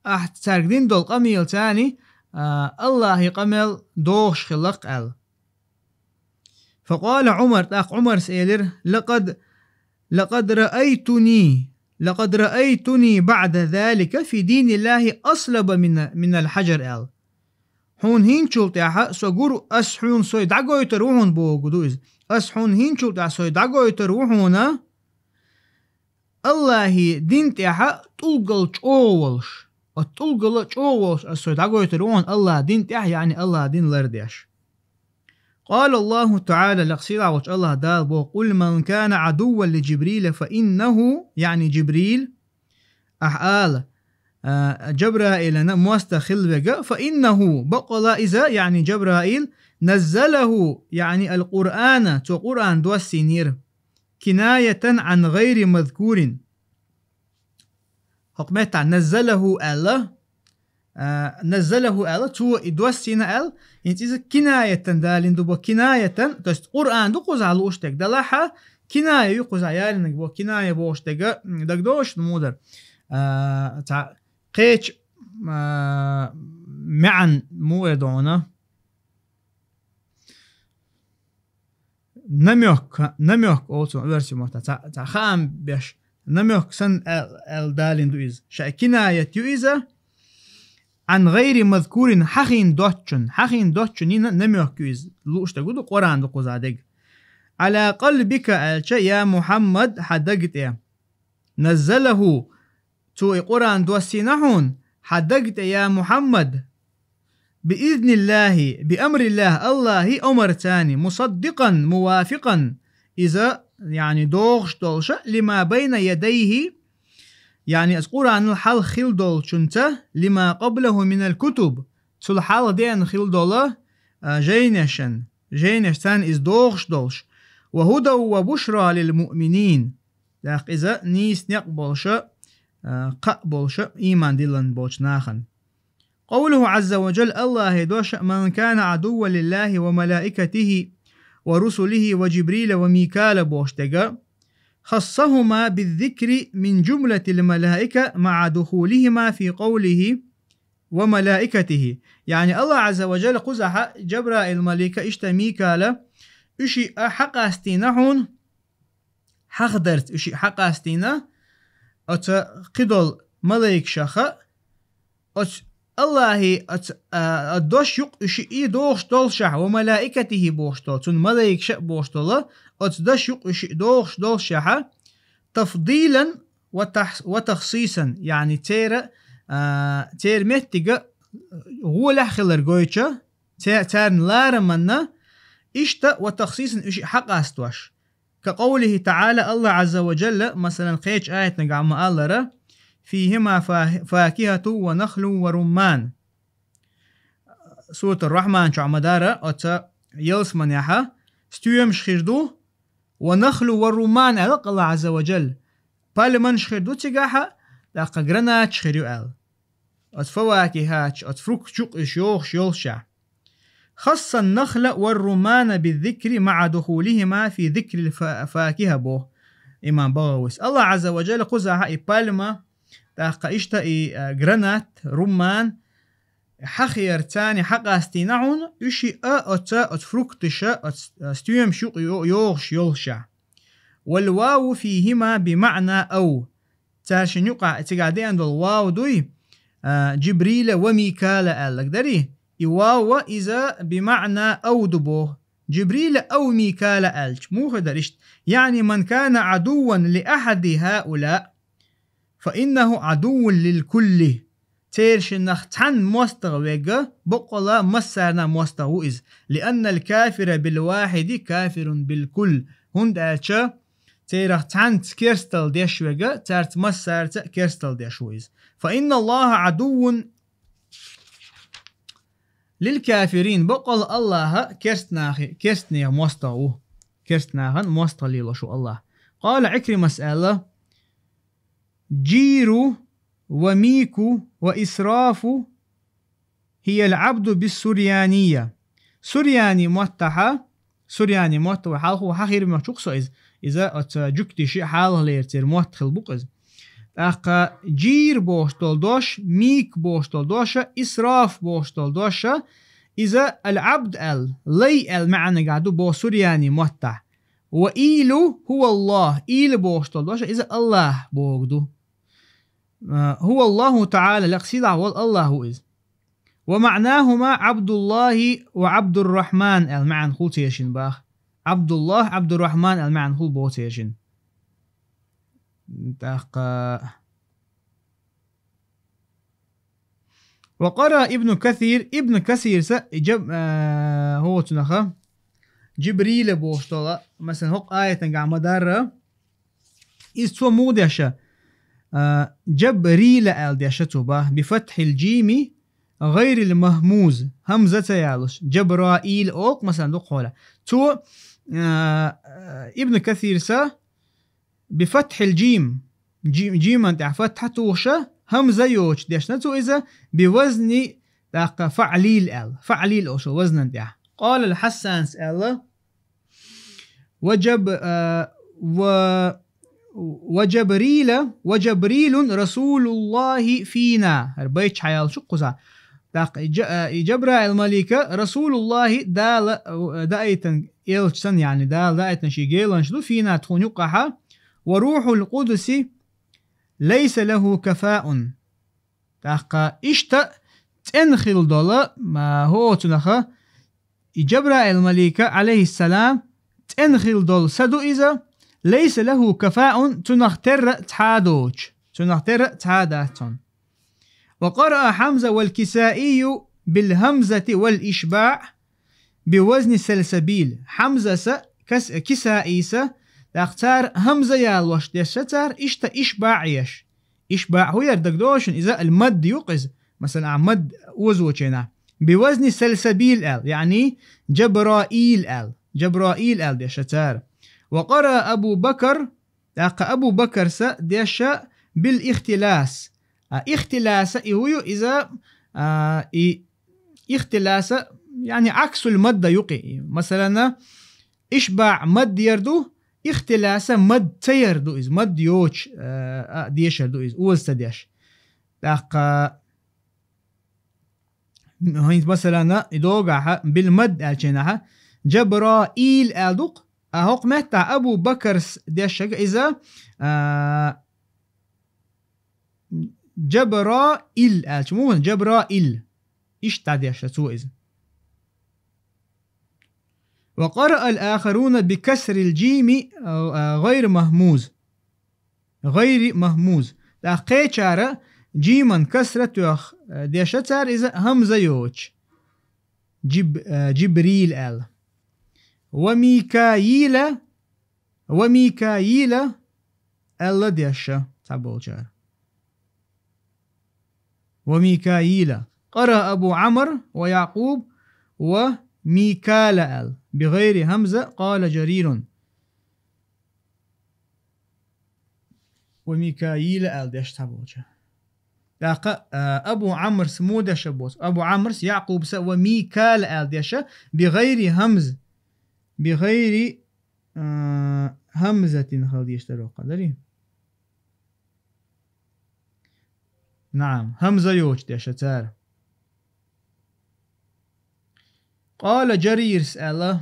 ахьа цаьрга дина долу къамелаца, а, Аллахьан къамел догӀуш хилла-кх, аьлла. فقال عمر, тӀаккха Ӏумарс элира: لقد، لقد رأيتني، لقد رأيتني بعد ذلك في دين الله أصلب من، من الحجر, аьлла. Хьуна хӀинцачул тӀаьхьа со гур ву, ас хьуна сой дӀагойтур ву хьуна, бохург ду иза. Ас хьуна хӀинцачул тӀаьхьа сой дӀагойтур ву хьуна, Аллахьан дин тӀехь тӀулгал чӀогӀа волуш. Оцу тӀулгала чӀогӀа волуш ас сой дӀагойтур ву хьуна Аллахьан дин тӀехь, яъни Аллахьан дин лардеш. قال الله تعالى, лекха сийлахь волчу Аллахьа Дала боху: قل من كان عدوا لجبريل فإنه, яъни Джибрил, ахь ала, а, Джабраилана мостагӀа хилла вега, فإنه, баккъала иза, яъни Джабраил, نزله, яъни القرآن, цо Къуръан доссийнера, كناية عن غير مذكور. ХӀокху меттехь نزله аьлла, а, نزله аьлла, цо и доссийна аьлла, хӀинца иза кинаятан далийна ду бо, кинаятан, то есть Къуръан ду кхузахь лууш дерг, делахь а киная ю кхузахь ялийнарг бо, киная бохуш дерг, м, дагадогӀуш ду муха дара? А, цхьа кхечу, а, маьӀна муха эр ду хьуна? Намёк, намёк олу цунах оьрсийн маттахь, цхьа, цхьа хаам беш, намёк санна аьл-, аьлла далийна ду иза. Шайн кинаят ю иза, عن غير مذكور, хьахийна доцчунна, хьахийна доцчунна йина намёк ю иза. Лууш дерг ду, Къуръан ду кхузахь дерг. على قلبك аьлча, я Мухьаммад, хьан даг тӀе. نزله, цо и Къуръан доссийна хьуна, хьан даг тӀе, я Мухьаммад. بإذن الله, بأمر الله, Аллахьан омарца, مصدقا, موافقا, иза, яъни, догӀуш долуша, لما بين يديه, яъни, аса Къуръанал хьалха хилла долчунца, لما قبله من الكتب, цул хьалха деана хилла долу, а, жайнашна, жайнашца иза догӀуш долуш, وهدى وبشرى للمؤمنين. ТӀаккха иза нийса некъ болуша, а, кхаъ болуша, ийман диллина болчу нахана. قوله عز وجل, Аллахьан дош: من كان عدوا لله وملائكته ورسله وجبريل وميكال бохуш дерг, خصهما بالذكر من جملة الملائكة مع دخولهما في قوله وملائكته. Яъни Аллахь Ӏазза ва Джалла кхузахь Джабраил-малика, иштта Микала, уьш а хьакъастийна хьуна, хьахдарца уьш а хьакъастийна, оцу кхидолу малайкашаха, оцу Аллахьан оцу, а, дош юкъа уьш а догӀуш долушехь, وملائكته бохуш долу, цунна малайкаша а бохуш долу, оцу дош юкъа уьш а догӀуш долушехь, تفضيلا وتخصيصا, يعني церан, церан меттига гӀолехь хилар гойтуш, царна лараманна, иштта وتخصيصا уьш хьакъастош. كقوله تعالى, الله عز وجل, масалан, кхечу аятнагахь ма-аллара: فيهما فاكهة ونخل ورمان. Суратур-Рахьман чохь ма-дарра, оцу ялсаманехь стоьмаш хир ду, ونخل ورمان аьлла Аллах Ӏазза ва Джалла. Пальманаш хир ду цигахь, тӀаккха гранаташ хир ю аьлла. Оцу фавакихаташ, оцу фрукташ юкъа уьш йогӀуш йолушехь. خص النخل والرمان بالذكر مع دخولهما في ذكر الفاكهة, боху имам БагӀавис. Аллах Ӏазза ва Джалла кхузахь и пальма, тӀаккха иштта и гранат, румман, хьахъярца хьакъастийна хьуна, уьш а оцу, оцу фрукташа, оцу стоьмаш юкъа йогӀуш йолушехь. والواو فيهما بمعنى أو. Цаьршинна юкъахь цигахь деана долу вау дуй, Джибрила ва Микала аьлларг дарий? И вау ва иза بمعنى أو ду боху. Джибрила أو Микала аьлча, муха дара иштта? يعني من كان عدوا لأحد هؤلاء فإنه عدو للكل. Цершиннах цхьанна мостагӀа верг, боккъала массарна мостагӀа ву иза. لأن الكافر بالواحد كافر بالكل. ХӀунда аьлча церах цхьанца керстал деш верг, цаьрца массарца керстал деш ву иза. فإن الله عدو للكافرين. Боккъала Аллахь керстанахи-, керстанех мостагӀа ву. Керстанахана мостагӀа лелош ву Аллахь. قال عكرمة аьлла: جير وميك وإسراف هي العبد بالسريانية. Сурьяни маттахь, сурьяни мотт вай хьалха хьахийра моьттуш ву со иза. Иза оцу жуьгташа хьалхалера церан мотт хилла бу-кх иза. ТӀаккха джир бохуш долу дош, мик бохуш долу дош, исраф бохуш долу дош, иза аль-Ӏабд аьлла, лай аьлла маьӀнехь ду боху сурьяни маттахь. Ва илу хӀува Аллах, ил бохуш долу дош, иза Аллах боху ду. А, хӀува Аллаху таӀала, лекха сийлахь волу Аллах ву иза. Ва маӀнахума Ӏабдуллахи ва Ӏабдуррахьман аьлла маьӀна хуьлу цершинна боху. Ӏабдуллах, Ӏабдуррахьман аьлла маьӀна хуьлу боху цершинна. ТӀаккха. Ва къара Ибну Касир, Ибну Касирса, и жаб-, а, хӀоцунаха, Джибрила бохуш долу, масалан, хӀокху аятангахь ма-дарра, иза цо муха деша, а, Джабрила аьлла деша цо боху, би фатхьил джими гӀайрил махмуз, хӀамза ца ялуш, Джабраил олу-кх, масалан, дукха хьолахь. Цо, а, Ибну Касирса, би фатхьил джим, джи-, джиман тӀехь фатхьа тухуша, хӀамза йоцуш дешна цо иза, би вазни, тӀаккха фаӀлил аьлла. ФаӀлил олуш вазнан тӀехь. Къала аль-Хьассанс аьлла: ва Джаб-, а, ва, ва Джабрила, ва Джабрилун Расулуллахи фина. ХӀара байт хьаяллаш ю кхузахь. ТӀаккха и Джа-, а, и Джабраил малика Расулуллахи Дала, а, даийтина элча санна, яъни Дала даийтина шен геланча ду, фина тхуна юккъахьа, ва рухьул къудси лайса лаху кафаун. ТӀаккха иштта цӀена хила долу, ма, хӀоцунаха, и Джабраил малика, алейхиссалам, цӀена хила долу са ду иза, лайса лаху кафаун, цунах терра цхьа а доцуш, цунах терра цхьа а дац цунна. Ва къараа Хьамза вал Кисаию бил хӀамзати вал ишбаъ би вазни салсабил. Хьамзаса, Кас-, Кисаиса, тӀаккха цара хӀамза ялош дешша цара, иштта ишбаъ еш. Ишбаъ хӀун яра дагадогӀу шуна? Иза аль-мадд ю-кх иза. Масалан, ахь мадд озочу хенахь. Би вазни салсабил аьлла, яъни Джабраил аьлла. Джабраил аьлла дешша цара. Ва къараа Абу Бакар, тӀаккха Абу Бакарса дешша бил ихтилас. А, ихтиласа и хӀун ю иза, а, и ихтиласа, яъни Ӏаксул мадда ю-кх и. Масалана, ишбаъ мадд яр ду, ихтиласа мадд ца яр ду иза. Мадд йоцуш, а, а, дешар ду иза, оза ца деш. ТӀаккха, хӀинца масалана, и догахьа, бил мадд аьлча хенахьа, Джабраил аьлла ду-кх, а хӀокху меттахь Абу Бакарс дешшага иза, а, Джабраил аьлча, муха? Джабраил. Иштта дешша цо иза. Ва къараа аль-ахаруна би касрил джими, а, а, гӀайр махмуз. غير مهموز. ТӀаккха кхечара джиман касра тоьхна, э, деша цар иза хӀамза йоцуш. Джиб-, э, Джибрил аьлла. وميكاييل, وميكاييل аьлла деша цхьаболчара. وميكاييل. قرأ أبو عمرو ويعقوب وميكال аьلла. بغير همزة قال جرير. وميكاييل аьлла деша цхьаболчара. ТӀаккха, а, Абу Ӏамрс муха деша боху? Абу Ӏамрс, Яъкъубс وميكال аьлла деша, بغير همز. بغير, а, همزة хила дезаш дара воккха, дарий? نعم, хӀамза йоцуш деша цара. قال جرير аьлла: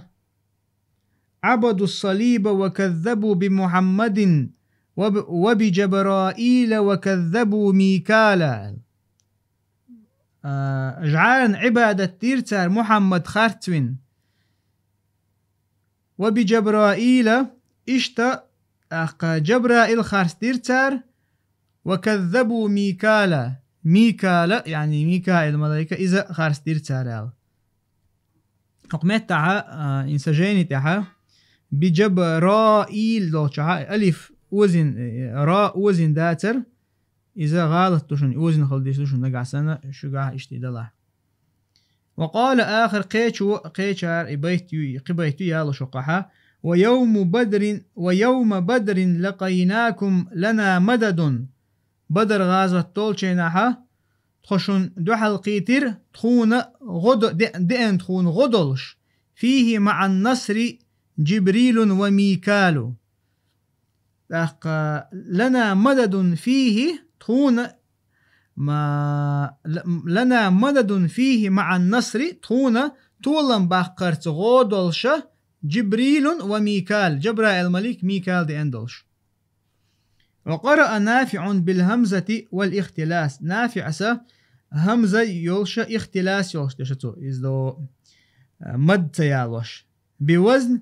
عبدوا الصليب وكذبوا بمحمد وب-, وبجبرائيل وكذبوا ميكال. А, жӀарна Ӏибадат дира цара Мухьаммад харцвина. وبجبرائيل, иштта, тӀаккха Джабраил харцдира цара, وكذبوا ميكال, Микала, яъни Микаил малайка, иза харцдира цара аьлла. ХӀокху меттахьа, а, и сажени тӀехьа, بجبرائيل долчохьа, алиф озийна, э, ра озийна дацара, иза гӀалат ду шуна, озийна хила дезаш ду шуна нагахь санна, шуьгахь иштта и далахь. وقال آخر, кхечо, кхечара и байт ю, и кхин байт ю ялош хӀокхахьа: ويوم بدر، ويوم بدر لقيناكم لنا مدد. Бадар гӀазот долчу хенахьа тхо шуна дуьхьал кхийтира, тхуна гӀо до-, де-, деана тхуна гӀо долуш. فيه مع النصر جبريل وميكال. ТӀаккха لنا مدد فيه, тхуна, ма-, ل-, لنا مدد فيه مع النصر, тхуна толам баккхарца гӀо долуша, جبريل وميكال, Джабраил малик, Микал деана долуш. وقرأ نافع بالهمزة والاختلاس. НафиӀса хӀамза йолуша, ихтилас йолуш деша цо. Иза до, а, мад ца ялош. بوزن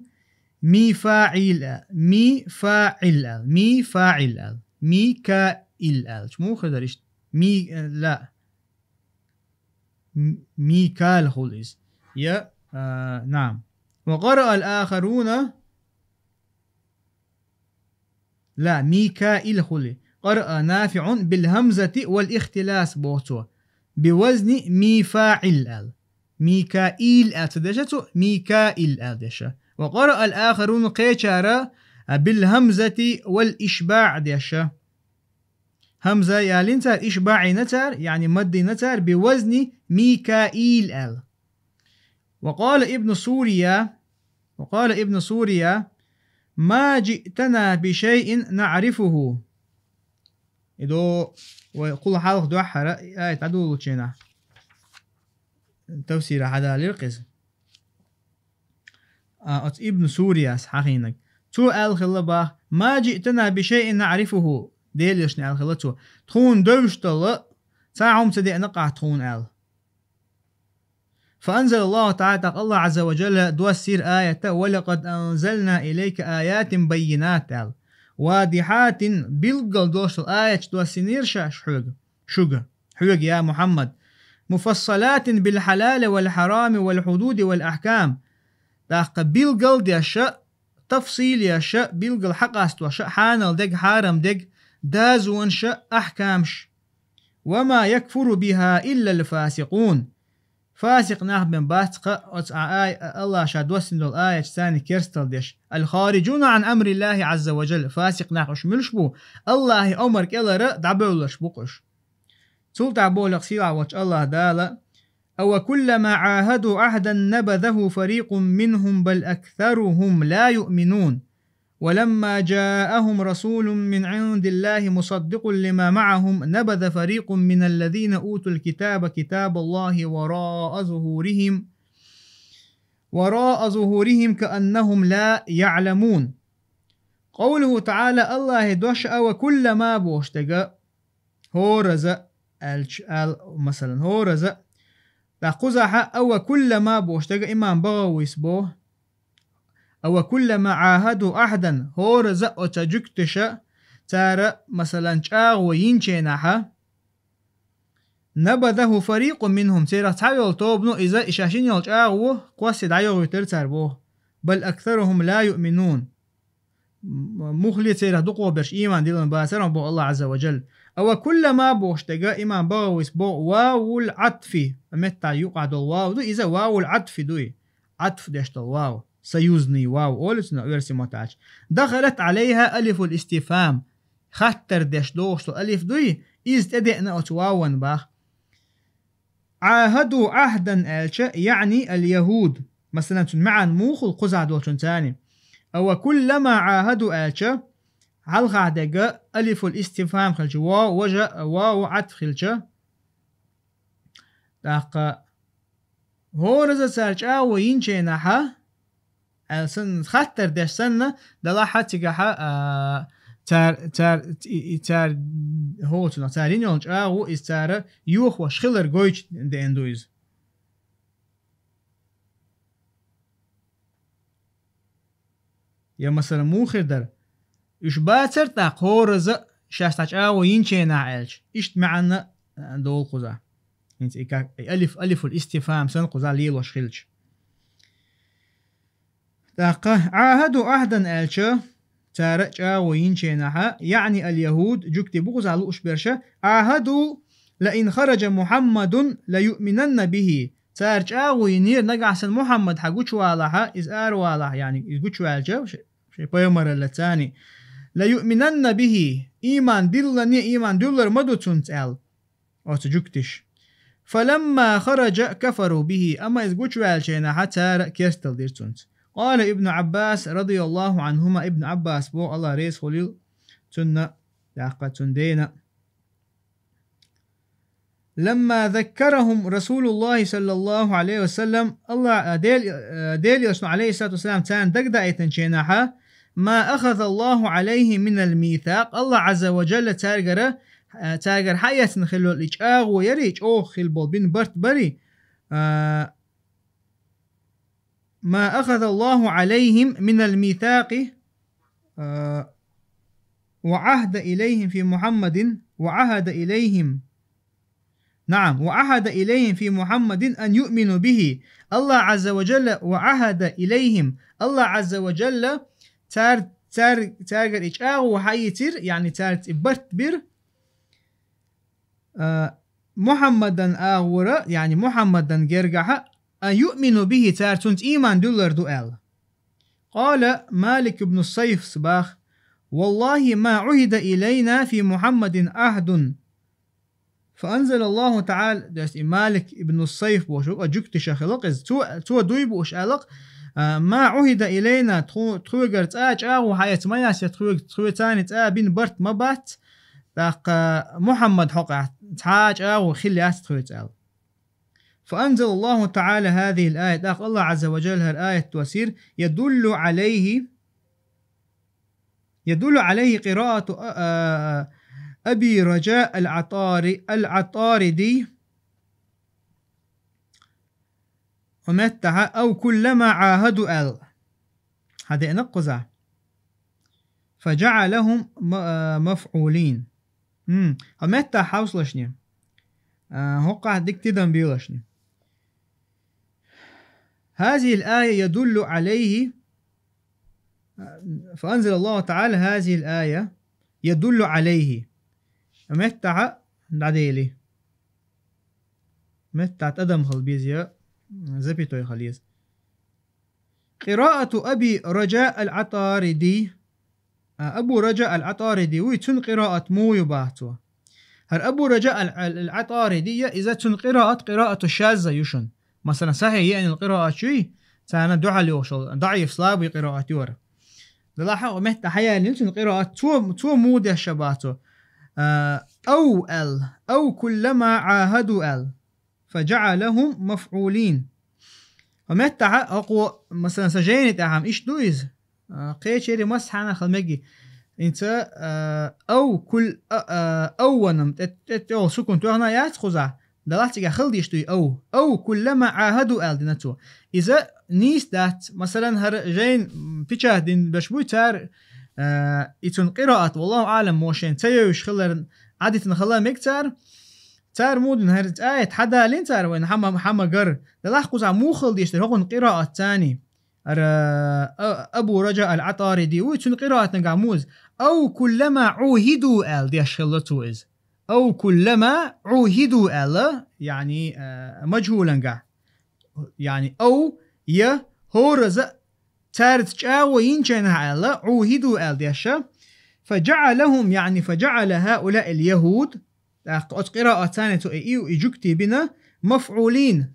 ميفاعيل, а, ميفاعل, а, ميفاعل, а, ميكائيل, а. Чу муха дара иштта? Ми-, ла. М-, Микал хуьлу иза. Я, а, نعم. وقرأ الآخرون, لا, ميكائيل хуьлу. قرأ نافع بالهمزة والاختلاس боху цо. بوزن ميفاعل аьлла. Микаил аьлла ца деша цо, Микаил аьлла деша. وقرأ الآخرون, кхечара, а, بالهمزة والإشباع деша. ХӀамза ялийна цара, ишбаӀ йина цара, яъни мад йина цара, بوزن ميكائيل аьлла. وقال ابن سوريا, وقال ابن سوريا: ما جئتنا بشيء نعرفه. И до вай кхул хьалха дуьххьара, и аят дӀадолучу хенахь, тафсира хьадалира кхиза. А, оцу Ибн Сурияс хьахийнарг. Цо аьлла хилла баха: ما جئتنا بشيء نعرفه. Делан элчано аьлла хилла цо: тхуна девзаш долу цхьа хӀума ца деана-кх ахь тхуна аьлла. فأنزل الله تعالى, тӀаккха Аллах Ӏазза ва Джалла доссийра аят: ولقد أنزلنا إليك آيات بينات аьлла. واضحات, билггал долуш долу аяташ доссийнера ша хьоьга, шуьга, хьоьга, я Мухьаммад. مفصلات بالحلال والحرام والحدود والأحكام. ТӀаккха билггал деша, тафсил еша, билггал хьакъастоша, хьанал дег, хьарам дег, дазонаша, ахькамаш. وما يكفر بها إلا الفاسقون. Фасикъ нах бен бац-кха оцу а-, ай-, Аллах ша доссина долу аяташ царна керстал деш. الخارجون عن أمر الله عز وجل. Фасикъ нах уьш муьлш бу? Аллахьи омар кӀелара дӀабевлларш бу-кх уьш. Цул тӀаьхьа боху сийлахь волчу Аллах Дала: أوكلما عاهدوا عهدا نبذه فريق منهم بل أكثرهم لا يؤمنون. ولما جاءهم رسول من عند الله مصدق لما معهم نبذ فريق من الذين أوتوا الكتاب كتاب الله وراء ظهورهم، وراء ظهورهم كأنهم لا يعلمون. قوله تعالى, Аллахьи дош: أوكلما бохуш дерг, хӀораза аьлча, ал-, масалан, хӀораза. ТӀаккха кхузахьа أوكلما бохуш дерг имам БагӀавис боху: أوكلما عاهدوا عهدا, хӀораза оцу жуьгташа цара, масалан, чӀагӀо йинченахьа, نبذه فريق منهم, церах цхьайолу тобано иза и шаьш йина йолу чӀагӀо кхоссе дӀайохуьйтура цара боху. بل أكثرهم لا يؤمنون. М-, муххале церах дукхахберш ийман диллина бацара боху Аллах Азза ва Джалла. أو كلما бохуш дерг имам БагӀавис боху вавул Ӏатфи, меттахь юкъахь долу вав ду, иза вавул Ӏатфи дуй. Ӏатф деш долу вав, союзный вав олу цунах оьрсийн маттахь. دخلت عليها ألف الاستفهام. Хаттар деш дохуш долу алиф дуй, иза тӀедеана оцу ваван бах. عاهدوا عهدا аьлча, يعني اليهود. Масалан, цуьнан маьӀна муха хуьлу кхузахь долчун царна? أو كلما عاهدوا аьлча, хьалхахь дерг алифул истифхам хилча, вов, важа, вов Ӏатф хилча, тӀаккха хӀораза цара чӀагӀо йинченахьа, аьлла санна, хаттар деш санна, далахьа цигахьа, а, цар, цар, и, и, цар, хӀоцунах, цара йина йолу чӀагӀо, иза цара йохош хилар гойтуш деана ду иза. Я, масала, муха хир дара? Уьш бацара тӀаккха хӀораза шаьш цхьа чӀагӀо йинченахь аьлча, иштта маьӀна, а, долу кхузахь. ХӀинца и как, и алиф, алифул истифхам санна кхузахь лелош хилча. ТӀаккха عاهدوا عهدا аьлча, цара чӀагӀо йинченахьа, يعني اليهود, жуьгти бу кхузахь лууш берша, عاهدوا لئن خرج محمد ليؤمنن به. Цара чӀагӀо йинера, нагахь санна Мухьаммад хьан гучувалахьа, иза аравалахь, яъни иза гучуваьлча, ши-, шайн пайхамаралла царна, ليؤمنن به, ийман диллане, ийман дуьллур ма ду цунца аьлла. Оцу жуьгтиша. فلما خرج كفروا به, амма иза гучуваьллачийнахьа цара керстал дира цунца. قال ابن عباس رضي الله عنهما, Ибн Ӏаббас боху, Аллах реза хуьлийла цунна, тӀаккха цуьнан дена. لما ذكرهم رسول الله صلى الله عليه وسلم, Аллах, а, Дел-, а, Делан Элчано, عليه الصلاة والسلام, царна дагадаийтинчийнахьа, ما أخذ الله عليهم من الميثاق, Аллах Азза ва Джалла цаьргара, а, цаьргара хьаэцна хилла и чӀагӀо яри, чӀогӀа хилла болу бина барт бари, а, ما أخذ الله عليهم من الميثاق, а, وعهد إليهم في محمد، وعهد إليهم نعم، وعهد إليهم في محمد أن يؤمنوا به. Аллах Азза ва Джалла وعهد إليهم. Аллах Азза ва Джалла цар, цар, цаьргара и чӀагӀо хьаийцира, яъни цаьрца и барт бира, а, Мухьаммадан агӀора, яъни Мухьаммадан гергахьа, أن يؤمنوا به, цара цунца ийман дуьллур ду аьлла. قال مالك بن الصيف бах: والله ما عهد إلينا في محمد عهد. فأنزل الله تعالى, дас и Малик ибн Сайф бохуш ву, а жуьгтиша хилла иза. Цо, цо дуй бууш аьлла, а, ما عهد إلينا, тхо-, тхоьгара цкъа а чӀагӀо хьаэцна ма яц, я тхоьга, тхоьца цхьана цкъа а бина барт ма бац, тӀаккха Мухьаммад хьокъехь цхьа а чӀагӀо хилла яц тхоьца аьлла. فأنزل الله تعالى هذه الآية, тӀаккха Аллах Азза ва Джалла хӀара аят доссийра, يدل عليه يدل عليه قراءة، а, а, أبي رجاء العطار-، العطاردي. Хьо меттахьа أو كلما عاهدوا аьлла. Хьан деана кхузахь? فجعلهم م-، а, مفعولين. М, хьо меттахь хьовсалашни. А, хӀокхахь дика тидам белашни. هذه الآية يدل عليه فأنزل الله تعالى هذه الآية يدل عليه. Меттахьа дӀадели. Меттахь тӀадам хила беза, запятой хила еза. قراءة أبي رجاء العطاردي. А, Абу Раджа ал-Ӏатариди вуй, цуьнан къираат муха ю бах цо. ХӀара Абу Раджа ал-, ал-, ал-Ӏатариди я, иза цуьнан къираат, къираату шазза ю шуна. Масалан, сахьихь еанал къираат чуй, царна дуьхьал йохуш йолу, даӀиф, слабый къираат ю хӀара. Делахь а метта хьаялийна цуьнан къираат, цо, цо муха деш ша бах цо. А, أو аьлла, أو كلما عاهدوا аьлла. فجعلهم مفعولين. Ва меттахьа хӀокхо, масалан, сан жайни тӀехь-м иштта ду иза. А, кхечерий массанхьа хила меги. ХӀинца, а, أو كل-، а, а, أو ванам, тӀе, тӀе, тӀе сукун тоьхна яц кхузахь. Далахь цигахь хила диш дуй أو. أو كلما عاهدوا аьлла дина цо. Иза нийса дац. Масалан, хӀара жайн, м, печать дина берш буй, цара А, и цун къираат, валлаху аълам, мо шайн ца йовш хилар, Ӏадитна хала мег цар. Цар мудин хӀара аят хьадалин цар вайн хьама, хьама гар. Далахь кхуза мухал деш дер, хӀокхун къираат цани. Ара, а, Абу Раджа аль-Атариди, уй цун къираатна га муз. «Ау куллама ухиду», аьл деш хилла цо из. «Ау куллама ухиду», аьлла, яъни, а, мажхулан га. Яъни, ау, я, хӀораза, царца чӀагӀо йинчайна аьлла, ухиду аьл деша. «Фаджа'алахум», яъни, «фаджа'ала хаула аль-яхуд». ТӀаккха оц къираат цани цо и, и, и жугти бина, «маф'улин».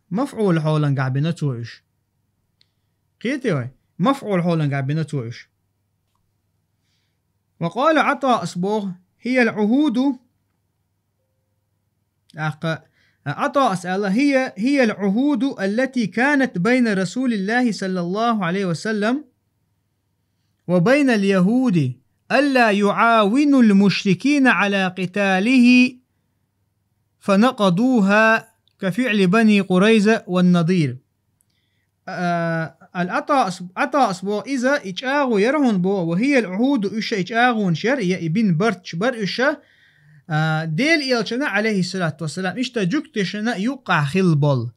Маф'ул хьолан га бина цо уж. Кхетий вай? Маф'ул хьолан га бина цо уж. «Ва къала Ӏатаъ», ас бох, «хия аль-ухуду». ТӀаккха Ӏатаъ ас аьлла: «Хия, хия аль-ухуду аллати канат байна Расулиллахи саллаллаху алейхи ва саллам ва байна аль-яхуди алла ю'авину аль-мушрикина аля къиталихи фанакъадуха ка фи'ли бани Къурайза ван Надир». А, аль-Ӏатаъ ас, Ӏатаъ ас бох, иза и чӀагӀо яр хьун бох, «ва хия аль-ухуду», уьша и чӀагӀонаш яр, я и бин барташ бар уьша, а, Дела элчана, алейхиссалату вассалам, иштта жугтишна юкъахь хилла бол.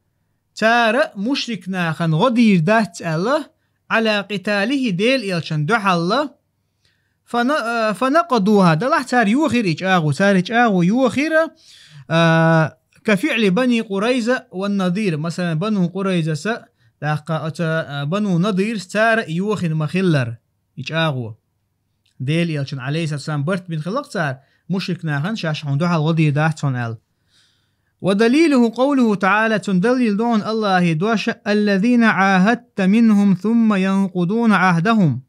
Цара мушрик нахана гӀо дийр дац аьлла, аля къиталихи, Дела элчана дуьхьалла, Фана-, а, фанакъадуха, далахь цара йохира и чӀагӀо, цара и чӀагӀо йохира, а, ка фи'ли бани Къурайза ван Надир, масалан, Бану Къурайзаса, тӀаккха оца, а, Бану Надирс цара йохина ма хиллара и чӀагӀо. Дела элчана, алейхиссалату вассалам, барт бина хилла-кх цара, мушрик нахана шаьш хьуна дуьхьал гӀо дийр дац хьуна аьлла. «Ва далилуху къавлуху та'ала», цун далил ду хьуна Аллахьи дош: «Аллазина Ӏахадта минхум сумма янкъудуна Ӏахдахум».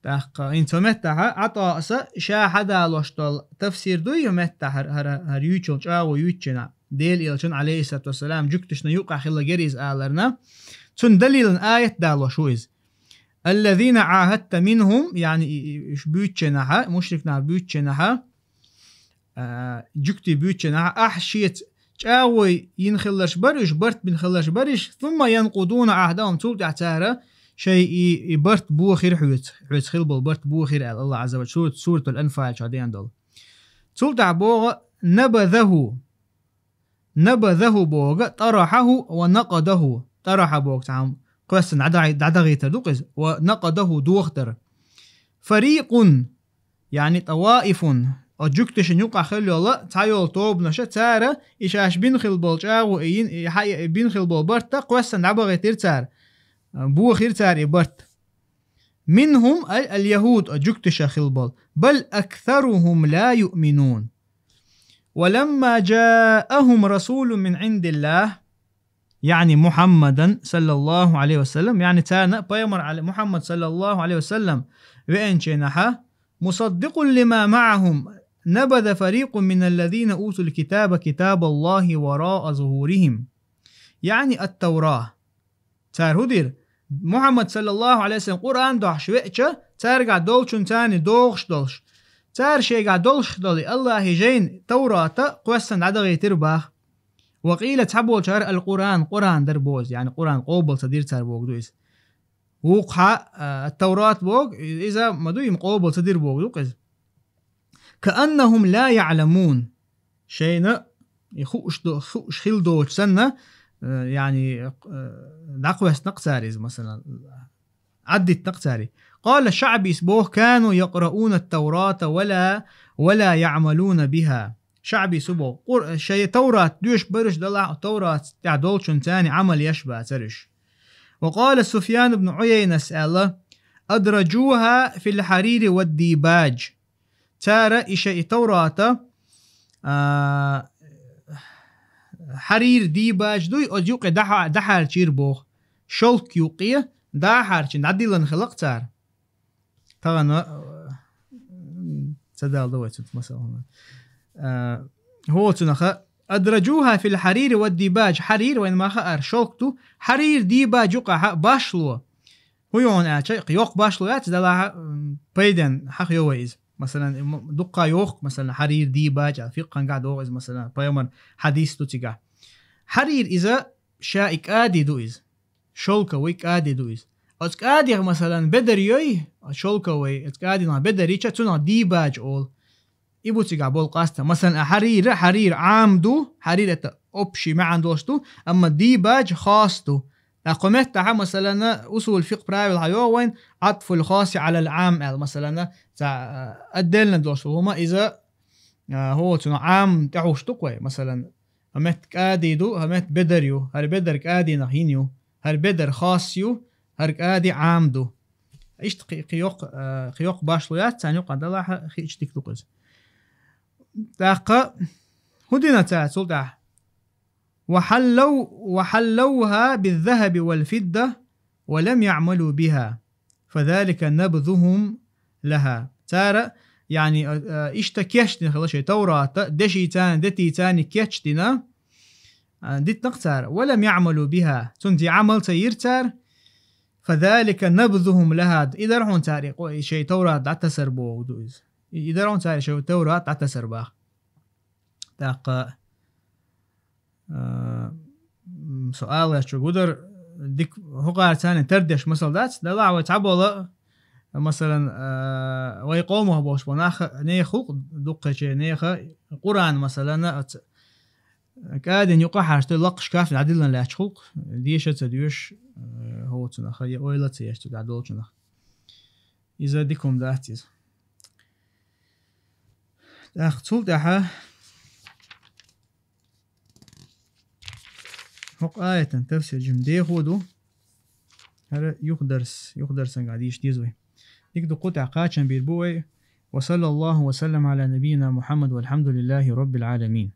ТӀаккха хӀинца цу меттахьа Ӏатаъ аса ша хьадалош долу тафсир дуй, хӀу меттахь хӀара, хӀара, хӀара юьйцуш йолу чӀагӀо юьйцучу хенахь, Дела элчана, алейхиссалату вассалам, жуьгташна юкъахь хилла гира иза аларна. Цунна далилан аят далош ву иза. «Аллазина Ӏахадта минхум», яъни и, и, уьш буьйцучу хенахьа, мушрик нах буьйцучу хенахьа, а, жуьгти буьйцучу хенахьа, ахь шеца чӀагӀо йина хилларш бар уьш, барт бина хилларш бар уьш, сумма янкъудуна Ӏахдахум, цул тӀаьхьа цара шайн и, и барт бохира хьоьца, хьоьца хилла болу барт бохира аьлла, Аллахь Ӏазза ва Жалла, сур-, Суратул Анфал чохь деана долу. Цул тӀаьхьа боху: «Набазаху». Набазаху боху, тарахьаху ва накъадаху. Тарахьа боху цхьа хӀума кхоьссина дӀадагӀи-, дӀадагӀийтар ду-кх иза. Ва накъадаху, дохадар. Фарикъун, яъни тӀаваифун, оцу жуьгташна юкъахь хилла йолу цхьайолу тобанаша, цара и шаьш бина хилла болу чӀагӀо, и йин-, и хьа-, и бина хилла болу барт а кхоьссина дӀабахийтира цара, бохира цара и барт. Минхум, ай, аль-яхуд, оцу жуьгташах хилла болу. Бал аксарухум ла юъминун. Ва ламма джаахум расулун мин Ӏиндиллахь, яъни Мухьаммадан, саллаллаху Ӏалайхи ва саллам, яъни царна пайхамар Ӏали-, Мухьаммад, саллаллаху Ӏалайхи ва саллам, веанчу хенахьа, мусаддикъун лима маӀахум, набаза фарикъун миналлазина утул китаба китабаллахи вараъа зухурихим, яъни ат-Тавра. Цара хӀун дира? Мухьаммад, саллаллаху Ӏалайхи ва саллам, Къуръан дохьуш веача, цаьргахь долчун царна догӀуш долуш, цара шайгахь долуш долу Аллахьан жайна, Таврата, кхоьссина дӀадахийтира боху. Ва къийла, цхьаболчара, ал-Къуръан, Къуръан дара боху иза, яъни Къуръан къобал ца дира цара боху ду иза. Вукху хьа, а, Таврат боху, иза ма ду, и-м къобал ца дира боху ду-кх иза. Кааннахум ла яъламун. Шайна и хууш до-, хууш хила доцуш санна, а, яъни, а, дӀакхоьссина-кх цара иза, масалан, Ӏаддитина-кх цара. Къала ШаӀбис боху: «Кану якърауна ат-Таврата ва ла, ва ла яъмалуна биха». ШаӀбис хӀун боху? Къур-, шайн Таврат доьшуш бараш далахь а, Таврат тӀехь долчун царна Ӏамал еш бацара уьш. Ва къала Суфьян ибн Ӏуяйнас аьлла: «Адраджуха фил хьарири вад-дибадж». Цара и шайн и Таврата, а, хьарир, дибадж дуй, оцу юкъе дӀахьа-, дӀахьарчийра боху. Шелк юкъе дӀахьарчийна, дӀадиллина хилла-кх цара. Тахана, а, ца даладо вай цуьнца масала. А, хӀоцунаха, «Адраджуха фил хьарири вад-дибадж». Хьарир вайна ма хаара, шелк ду. Хьарир, дибадж юкъахьа башло. ХӀун ю хьуна аьлча, йоккха башло яц, далахьа, м, пайденна хьаха йо вай иза. Масалан, м-, дуккха йоху, масалан, хьарир, дибадж аьлла, фикъхангахь догӀу иза, масалан, пайхамар хьадис ду цигахь. Хьарир иза ша и кӀади ду иза. Шелковый кӀади ду иза. Оцу кӀадех, масалан, бедар йой, шёлковый, эцу кӀадийнах бедар йича, цунах дийбаджа олу. И бу цигахь болу къастам. Масалан, а хьарира, хьарира Ӏам ду, хьарира это общий маьӀна долуш ду, амма дийбаджа хас ду. ТӀаккха кху меттахь, масалан, усул фикъ правил хьайогӀу вайн, Ӏатфул хасси Ӏалал Ӏам аьлла, масалан, цхьа, а, отдельно долуш ду хӀума, иза, а, хӀо, цунах Ӏам тӀехьуш ду-кх вай, масалан, хӀара метта кӀади ду, хӀара метта бедар ю, хӀара бедар кӀадийнах йина ю, хӀара бедар хас ю, хӀара кӀади Ӏам ду. Иштта кхи-, кхин йоккха, а, кхин йоккха башхало яц, царна юкъахь далахь хиъча дика ду-кх иза. ТӀаккха хӀун дина цара цул тӀаьхьа? وحلوا، وحلوها بالذهب والفضة ولم يعملوا بها، فذلك نبذهم لها. Цара, яъни, а, а, иштта кечдина хилла шайн Таврата, дешица, детица кечдина, а, дитина-кх цара. ولم يعملوا بها. Цунна тӀе Ӏамал ца йира цара. فذلك نبذهم لها. И дара хьуна цара и къо-, и шайн Таврат дӀатасар бохург ду иза. И, и дара хьуна цара и шайн Таврат дӀатасар боху. ТӀаккха, а, м, со ала гӀерташ гудар, дика хӀокхара царна тардеш масал дац, делахь вай цхьаболу, масалан, а, вай къомах болуш болу нах, нехан гӀуллакх дуккхачу нехан Къуръан, масалан, оцу кӀадина юкъа хьаьжча, лакха шкаф дӀадиллина лаьтташ гӀуллакх, деша а ца доьшуш, а, хӀоцунах, я ойла а ца еш цу тӀехь долчунах. Иза дика хӀума дац иза. ТӀаккха цул тӀаьхьа хӀокху аятан тафсир жима дехо ду. ХӀара юха дарс, юха дарсан гӀа дийша деза вай. Дика ду, кху тӀехь кхачам бийр бу вай. وصلى الله وسلم على نبينا محمد والحمد لله رب العالمين.